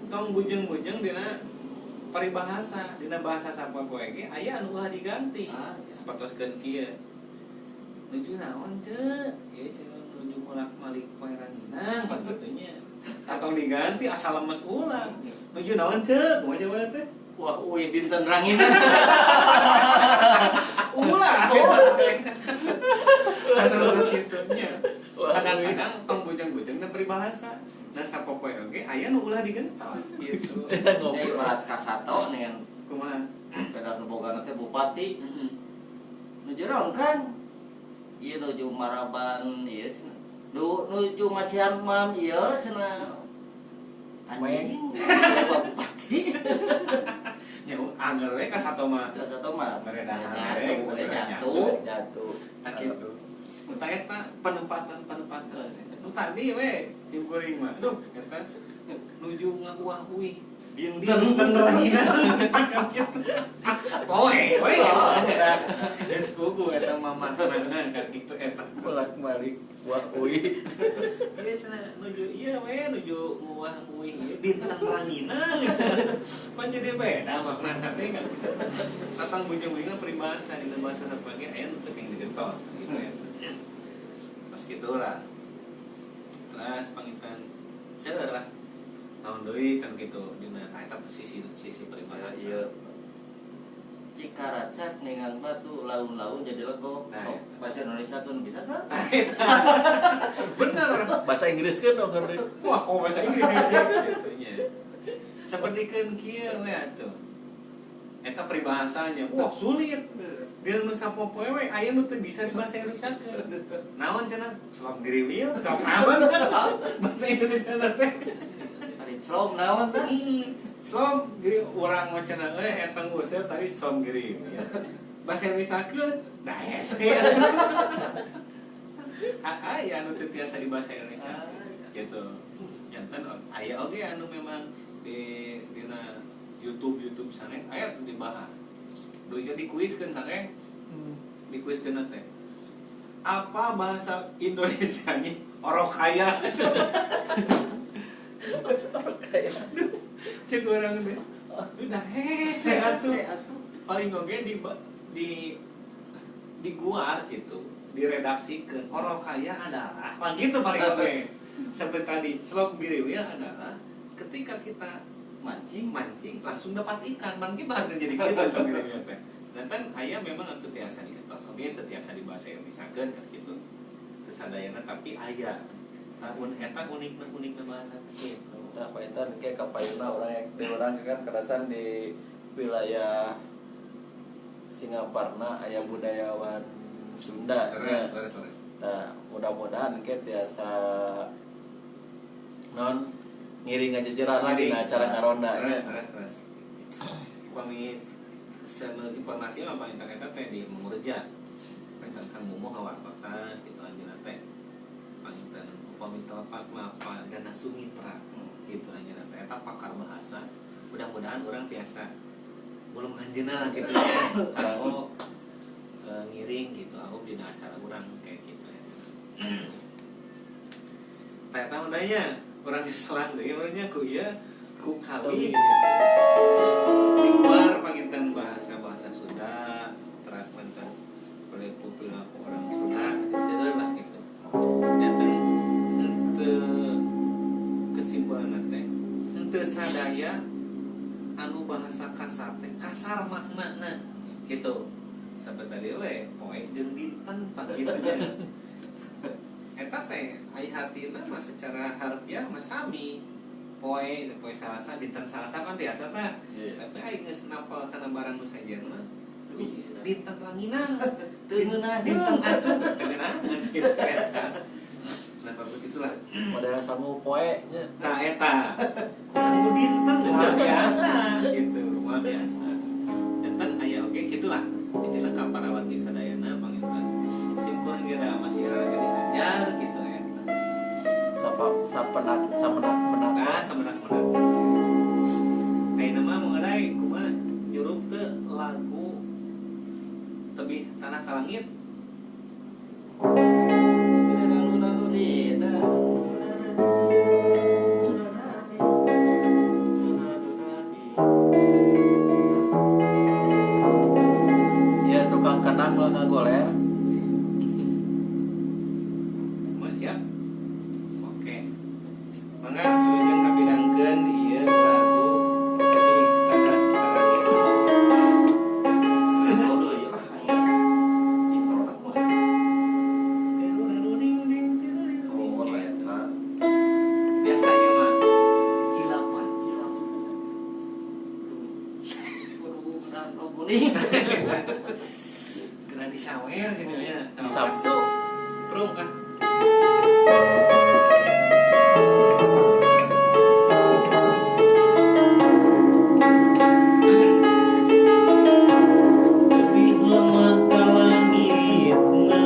tong bujeng-bujeng dina paribahasa, dina bahasa sapopoe ge aya anu ulah diganti. Sapertoskeun kieu. Nuju naon ceu? Ieu cenah nuju molak-malik poe ranginang pan kitu nya. Tatong diganti asal lemes ulang. Nuju naon ceu? Kumaha jawaban teh? Wah, uih dinten ranginang. Ulah. Asal kitu nya. Kadang-kadang tong bujang-bujang na peribahasa. Nah sapopoe oge aya nu ulah digentos gitu. Ngobrol ibarat kasato dengan kumaha? Pedah nu bogana teh bupati. Heeh. Nu jero kan ieu nuju maraban ieu cenah. Nuju masihan mam ieu cenah. Anjing bupati. Nya angger we kasato mah. Kasato mah meredahan nyatu. Nyatu. Tah kitu. Mun eta penempatan-penempatan. Nu tadi we di kuring mah. Aduh eta nuju ngakuah-uih. Dinten ranginan kitu. Poe we. Geus kuku eta mah mangan ka kitu eta. Bolak-balik wah uih. Ieu cenah nuju ieu we nuju nguah uih ieu dinten ranginan. Pan jadi beda maknana teh kan. Tatang bujang-bujangna peribahasa dina bahasa sapage aya nu teu digentos gitu ya. Pas kitu lah. Terus pangitan seueur lah. Naon deui kan kitu dina eta sisi sisi peribahasa. Ieu Cikaracak dengan batu laun-laun jadi legok. Nah, sok bahasa Indonesia tuh bisa kan? Bener. Bahasa Inggris kan dong kan. Wah, kok bahasa Inggris gitu nya. Seperti kan kieu we atuh. Eta peribahasanya. Wah, sulit. Dina nu sapopoe we aya nu teu bisa di bahasa Indonesia keun. Naon cenah? Selom giriwil, sok naon bahasa Indonesia teh. Ari selom naon teh? Selom giri urang mah cenah euy eta nguseup tadi selom giri. Bahasa Indonesia keun da hese. Aya anu teu tiasa di bahasa Indonesia. Gitu. Janten aya oge anu memang di dina YouTube sanes aya teu dibahas. Duh ieu dikuiskeun kakek. Dikuiskeun teh. Apa bahasa Indonesianya orok kaya? Orok kaya. Cek orang teh. Udah hese atuh. Paling oge di guar gitu, diredaksikeun. Orok kaya adalah mah gitu paling oge. Seperti tadi slop giriwil adalah ketika kita mancing langsung dapat ikan. Man gitu artinya jadi gitu slop giriwil teh. Dan kan aya memang anu tiasa digentos oge teu tiasa di bahasa Indonesia-keun kan gitu. Teu sadayana tapi aya. Tahun eta unikna bahasa gitu. Nah, panginten ke kapayuna urang di urang kan kerasan di wilayah Singaparna aya budayawan Sunda. Terus. Nah, mudah-mudahan ke tiasa non ngiring ngajejeran lah dina acara ngaronda. Terus. Upami seueur informasi mah panginten eta teh di Mangurja. Panginten Kang Mumu ngawartosan kitu anjeunna teh. Panginten upami telepat mah Pak Dana Sumitra gitu anjeunna teh eta pakar bahasa. Mudah-mudahan urang tiasa belum anjeunna lah gitu. Kalau ngiring gitu aku dina acara urang kayak gitu ya. Teh eta undanya urang diselang deui urangnya ku ieu ku kawin gitu. Di luar panginten bahasa-bahasa Sunda, teras panginten perilaku orang Sunda, seueur lah gitu. Janten henteu kesimpulan teh henteu sadaya anu bahasa kasar teh kasar maknana gitu. Sampai tadi we poe jeung dinten pan kitu nya. Eta teh ai hartina mah secara harfiah mah sami. Poe poe Salasa dinten Salasa kan tiasa tah. Yeah. Tapi ai geus napal kana barang nu sejen mah Bisa. dinten ranginang, Teu ngeunah. dinten acung teu ngeunaheun gitu eta. Nah, begitulah. Model sangu poe nya. Nah, eta. Sangu dinten luar biasa gitu, luar biasa. Janten aya oge gitulah. Intina ka para wargi sadayana panginten simkuring ge da masih rada diajar gitu eta. Sapenak samenak menak. Nah, semenak-menak. Ayeuna mah mengenai kumaha nyurup teu lagu Tebih Tanah ka Langit. Ya tukang kandang lah ngagoler. Kumaha siap? Oke. Mangga wilujeng kapidangkeun ieu lagu Tebih Tanah ka Langit. kuning. Kena disawer gini nya. Disamsu. Prung kan. Lebih lemah ka langitna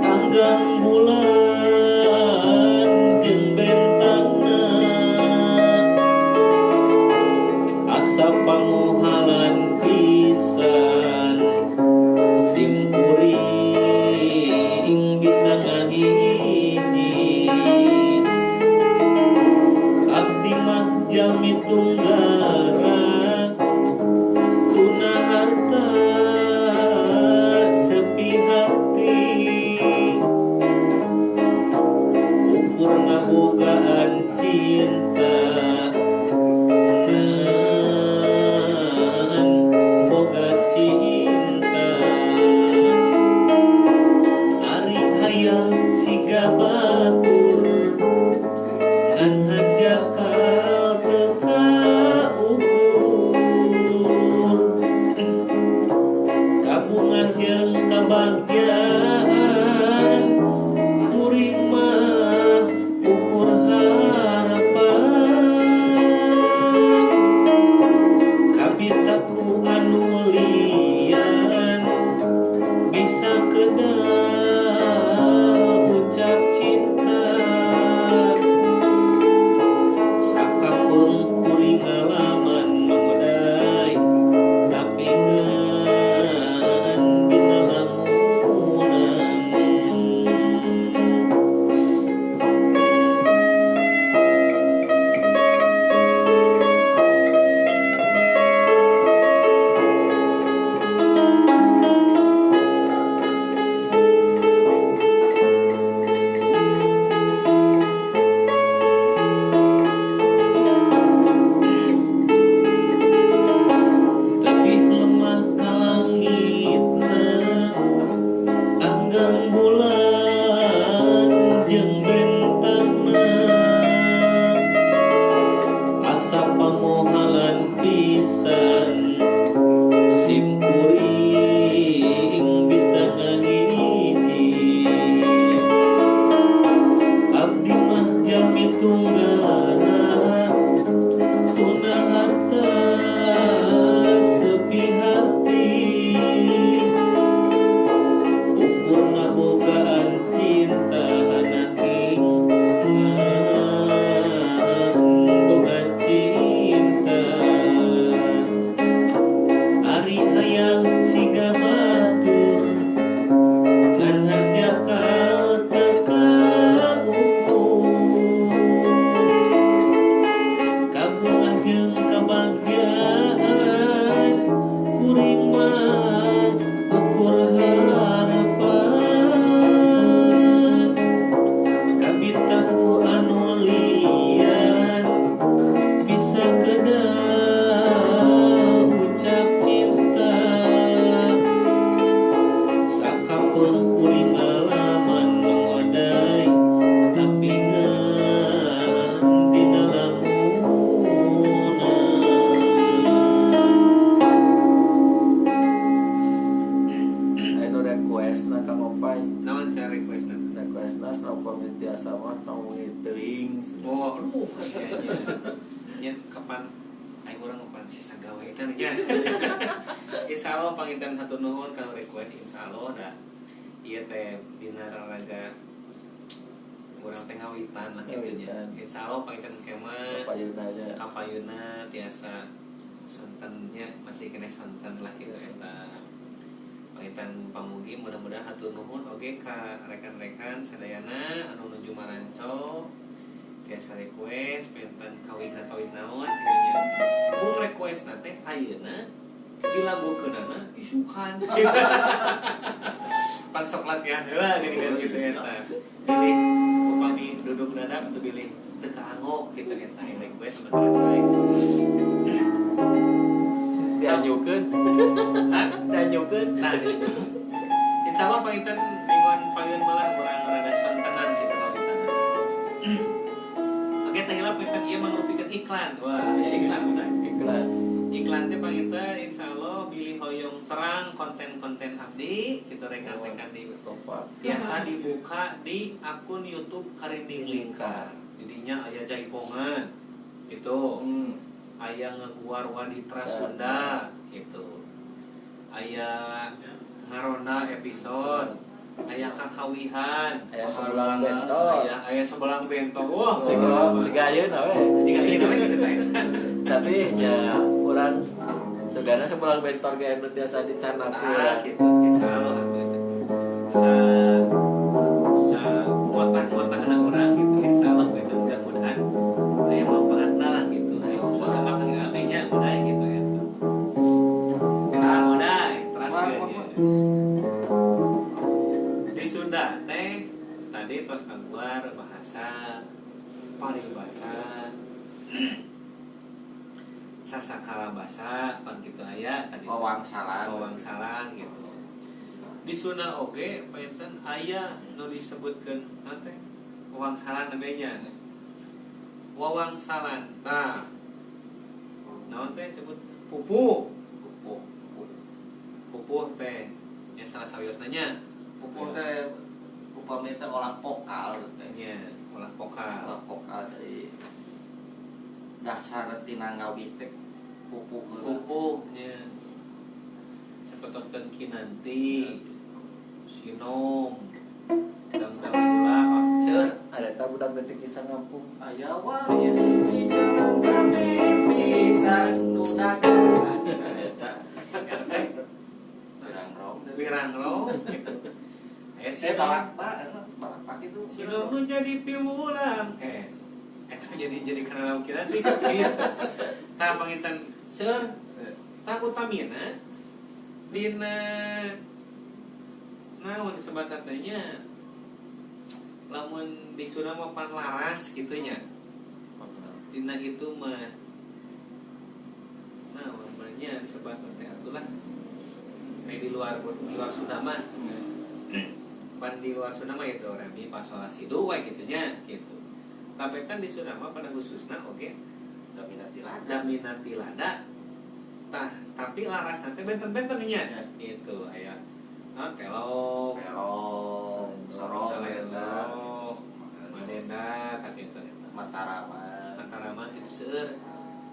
tanggang bulan jeung bentangna asa panguhalan pisan sim kuring bisa ngahiji abdi mah jalmi tunggara tuna harta sepi hati ukur ngabogaan cinta ngan boga cinta ari hayang siga batur ngan hajakal teu kaukur kabungan jeung kabagjaan kuring mah ukur harapan kabitaku anu lian bisa kedal ucap cinta sakapeung kuring ngalaman mangodai tapi ngan dina lamunan. Tapi lemah ka langitna tanggang bulan jeung bentangna asa pamohalan pisan sim kuring bisa ngahiji abdi mah jalmi tunggara tuna harta sepi hati ukur ngabogaan cinta anaking ngan boga cinta ari hayang siga batur ngan hajakal teu kaukur kabungan jeung kabagjaan kuring mah ukur harapan kabitaku anu lian bisa kedal ucap cinta sakapeung kuring ngalaman mangodai tapi ngan dina lamunan. Anu request na Kang Opay. Naon cara request na? Request na upami tiasa mah tong wengi teuing. Oh, aduh, nya nya. Nya kapan aing urang kapan sisa gawe teh nya. Insyaallah panginten hatur nuhun kana request insyaallah da ieu teh dina raraga urang teh ngawitan lah kitu nya. Ngawitan. Insyaallah panginten kemah Kapayuna nya. kapayuna tiasa sontennya masih kena sonten lah gitu eta. Panginten pamugi mudah-mudahan hatur nuhun oge ka rekan-rekan sadayana anu nuju maranco tiasa request penten kawin naon kitu nya. Mung request na teh ayeuna dilagukeunana isukan. Pan sok latihan heula gini kan gitu eta. Pilih upami duduk dadak atau pilih teu kaanggo gitu eta request sementara saya. Dianyukeun. Hah? Dianyukeun. Nah, gitu. Insya Allah panginten mingguan panggilan malah urang rada sontenan gitu kawitan. Oke, teh heula panginten ieu mangrupikeun iklan. Wah, ya iklan udah. Iklan. Iklan teh panginten insyaallah bilih hoyong terang konten-konten abdi kitu rekan-rekan di biasa dibuka di akun YouTube Karinding Lingkar. Didinya aya jaipongan gitu. Aya ngeguar Waditra Sunda gitu. Aya ngaronda episode, aya kakawihan, aya sebelang bento, aya sebelang bento. Wah, siga ayeuna we. Jiga ayeuna we kitu teh. Tapi nya urang sugana sebelang bentor ge anu tiasa dicandak nah, gitu. Insyaallah atuh sa ngotah-ngotahna urang gitu insyaallah gitu mudah-mudahan aya manfaatna lah gitu. Ayo khususna mah kang abdi nya modai gitu ya. Nah, modai teras ge. Di Sunda teh tadi tos kaguar bahasa paribasa sasakala basa pan kitu aya tadi wawangsalan gitu. Di Sunda oge panten aya nu disebutkeun naon teh wawangsalan namanya. Wawangsalan. Nah, naon teh sebut pupuh. Pupuh. Pupuh teh nya salah sawiosna nya. Pupuh teh upami teh olah vokal teh. Nya, olah vokal. Olah vokal dari dasar tina ngawit teh pupuh. Pupuh nya. Sapertoskeun Kinanti, Sinom, dangdang gula, seur. Ada eta budak detik bisa ngampung. Aya wae siji jalan rame pisan nu dagang. Eta. Wirangrong. Wirangrong gitu. Aya Sinom. Balak itu. Sinom nu jadi piwulang. Eta jadi kana lauk Kinanti gitu. Tah panginten seur. Tah utamina dina naon disebatan teh nya lamun di Sunda mah pan laras kitu nya. Dina itu mah naon banyak disebatan teh atulah. Kayak di luar Sunda mah. Pan di luar Sunda mah itu re mi fa sol la si do we kitu nya gitu. Tapi kan di Sunda mah pada khususna oge dominati lada. Tah, tapi laras teh benten-benten nya gitu aya naon pelog, sorong, salendro, madenda tah kitu eta. Mataraman kitu seueur.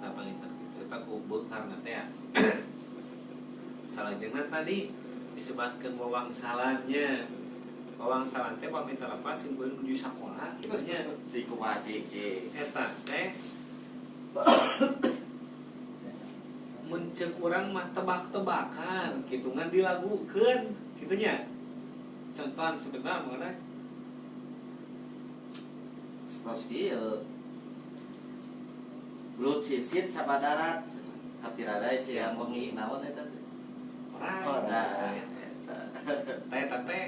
Tah panginten kitu eta ku beungharna teh ya. Salajengna tadi disebutkeun wawangsalannya. Wawangsalan teh paminta lepas sim kuring nuju sakola kitu nya. Cik kumaha cik. Eta teh mun ceuk urang mah tebak-tebakan kitu ngan dilagukeun kitu nya. Contohan sebentar mengenai satos kieu. Belut sisit sabadarat kapirarai siang wengi naon eta teh? Orai. Eta. Eta teh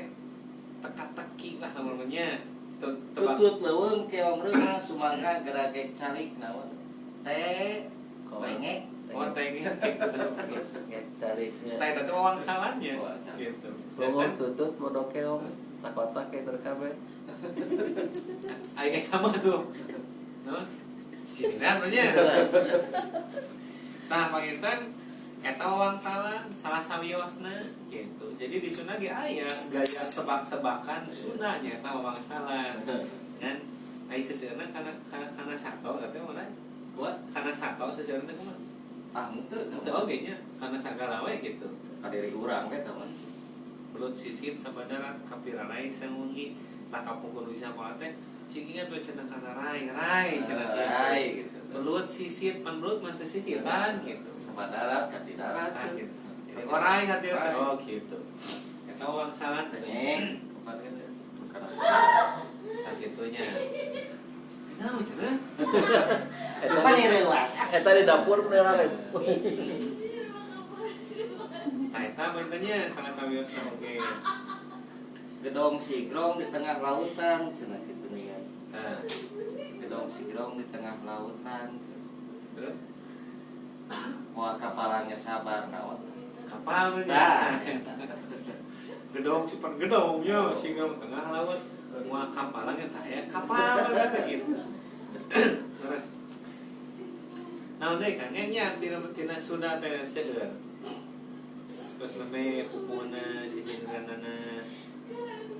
teka-teki lah namanya. Tebak. Tutut leuweung keong reunah sumangga geragek calik naon? Teh rengek. Oh, tengek gitu. Ngek caliknya. Teh eta teh wawangsalannya gitu. Ngomong tutut modok keong sakotak ke terkabe. Aing sama tuh. Naon? Sindiran nya. Tah panginten eta wawangsalan salah sawiosna gitu. Jadi di Sunda ge aya gaya tebak-tebakan Sunda nya eta wawangsalan. Kan ai seseueurna kana sato teh mana? Kuat Kana sato seseueurna teh kumaha? Ah henteu Teu oge nya kana sagala we gitu. Ka diri urang we tah mah. Belut sisit sabadarat kapirarai sawengi tah kapungkur di sakola teh sing ingat we cenah kana rai cenah Rai gitu. Belut sisit pan belut mah teu sisitan gitu. Sabadarat ka di darat Tah gitu. Jadi orai hati oh gitu. Eta wangsalan teh. Kapan kan Tah kitunya. Naon cenah? Eta eta di dapur beneran. Tah eta mainannya salah sawiosna oge. Gedong sigrong di tengah lautan cenah kitu nih. Nah, Gedong sigrong di tengah lautan. terus Moal kapalannya sabar naon. kapal Nah, gedong super gedong nya sigrong tengah laut moal kapalannya tah aya kapal kata gitu. Terus Nah, Naon deui Kang nya tina Sunda teh seueur. Terus meme pupuna sisindiranana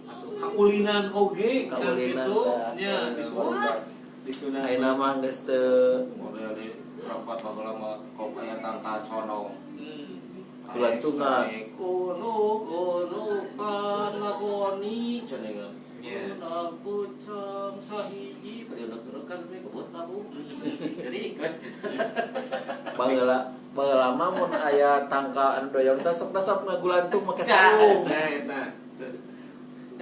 atau kaulinan oge kan Kaulinan kitu tah, nya di kaulinan Sunda. barudak. Di Sunda. Ayeuna mah geus teu Model di rapat baheula mah kok aya tangkal condong. Gulantungan. Kono kono panagoni cenah. Iya. Pucang sahiji pada kan teh kebut labu. Jadi baheula baheula mah mun aya tangkal anu doyong teh sok dasap ngagulantung make sarung. Nah, eta.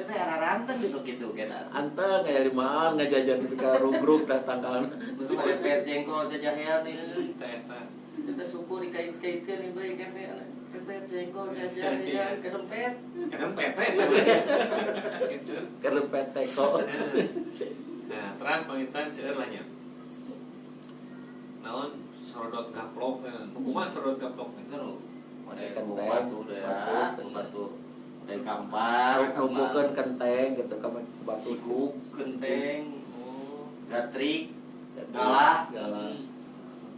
Eta era ranteng gitu kitu kena. Anteng aya limaan ngajajan di ka rugrug tah tangkalna. Terus pada jengkol jajahean ieu. Eta eta. Kita syukur dikait-kaitkeun ieu kan dempet jengkol jajahean kedempet. Kedempet eta. Gitu. Kerempet teko. Nah, teras pangitan seueur lah nya. Naon sorodot gaplok kumaha sorodot gaplok teh? Make kenteng, batu ya, batu dari kampar, numpukeun kenteng gitu ka batu sikuk, kenteng, gatrik, galah, galah.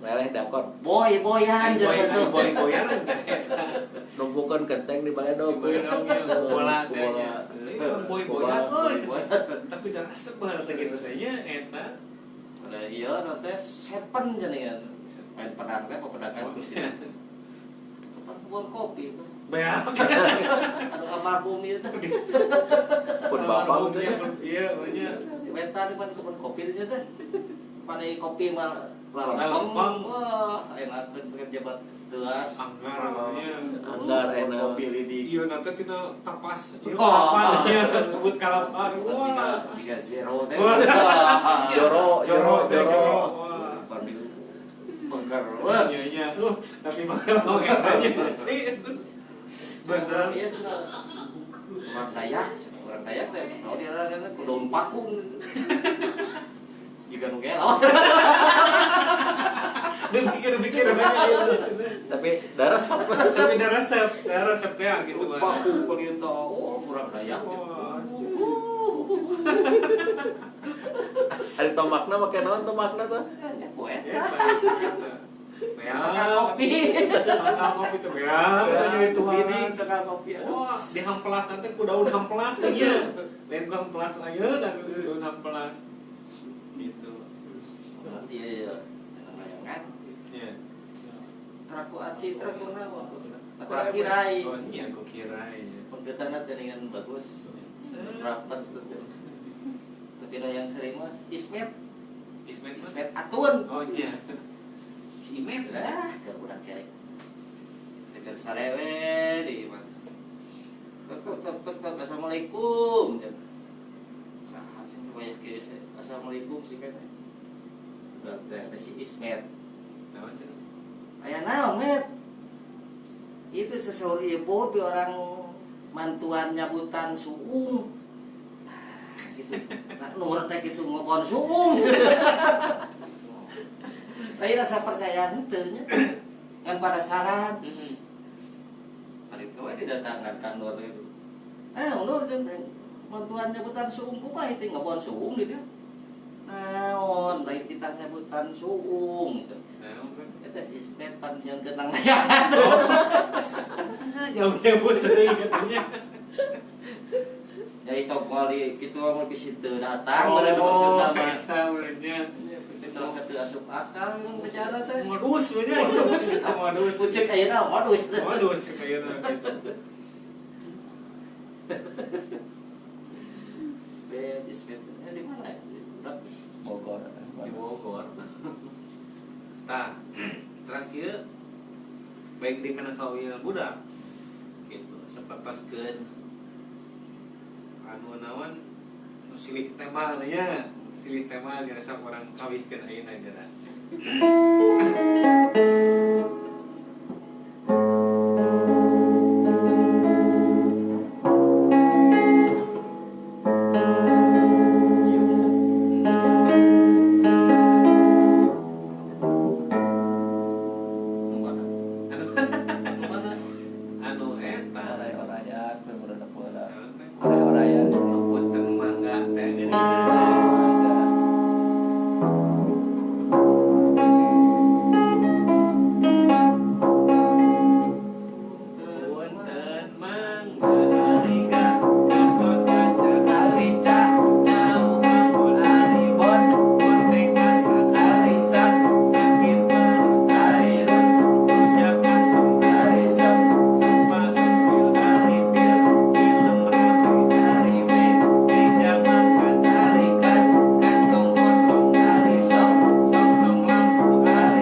Meleh dakon. Boy-boyan jeung tuh. Boy-boyan teh eta. Numpukeun kenteng di baledog. Di baledog nya bola teh nya. Boy-boyan euy. Tapi da resep banget teh kitu teh nya eta. Ada ieu teh sepen cenah. Main pedang teh pepedangan. Kapan kebun kopi. Beak. Anu almarhum ieu teh. Pun bapak teh. Iya, nya. Wetan pan kebun kopi teh teh. Pane kopi mah lalempeng. Wah, enak teh jabat teuas. Anggar nya. Anggar enak. Kopi lidi. Ieu na teh tina tapas. Ieu kalapa nya sebut kalapa. Wah, 3-0 teh. Joro, joro, joro. Bengker. Iya, iya. Tapi mau katanya sih. Bener. Iya cenah. Orang Dayak teh naon diarana ku daun pakung. Jika nu gelo. Dan pikir-pikir banyak itu. Tapi darah resep. Tapi darah resep teh gitu mah. Pakung begitu. Oh, kurang Dayak. Ari tomakna make naon tomakna teh? Ku eta. Tangkal kopi. Tangkal kopi teh ya. Itu ini tangkal kopi. Wah, di hamplas nanti ku daun hamplas teh nya. Lain ku hamplas ayeuna daun hamplas. Gitu. Iya iya. Layangan. Iya. Traku aci, traku naon? Traku kirai. Oh, nya ku kirai. Penggetanna teh dengan bagus. Rapat. Tapi yang sering mah Ismet. Ismet Atun. Oh iya. Si Imet lah, ke budak kerek. Deker sarewe di mana. Tok assalamualaikum. Saha sing wayah kieu assalamualaikum sih kan. Budak teh si Ismet. Naon cenah? Aya naon, Met? Itu sesaur ibu pi orang mantuan nyabutan suung. Nah, gitu. Nah, nur teh kitu ngobon suung. Saya rasa percaya henteu nya. Ngan pada saran. Heeh. Hari itu we didatangkan Kang Nur itu. Ah, Nur cenah mantuan nyabutan suung kumaha itu ngobon suung di dieu. Naon lain kita nyabutan suung gitu. Naon kan? Eta si Ismet pan nyangkeun nang layangan. Jauh-jauh teuing katanya. Jadi tong di kitu mah bisi teu datang meureun maksudna mah. Eta meureunnya. Itu teu asup akal mun bicara teh. Modus we nya. Modus. Pucuk ayeuna modus. Modus cek ayeuna gitu. Ismet di mana ya? Bogor. Di Bogor. Tah, terus kieu baik di kana kawinan budak gitu sepapaskeun anu naon nu silih tema nya silih tema biasa orang kawihkeun ayeuna jana.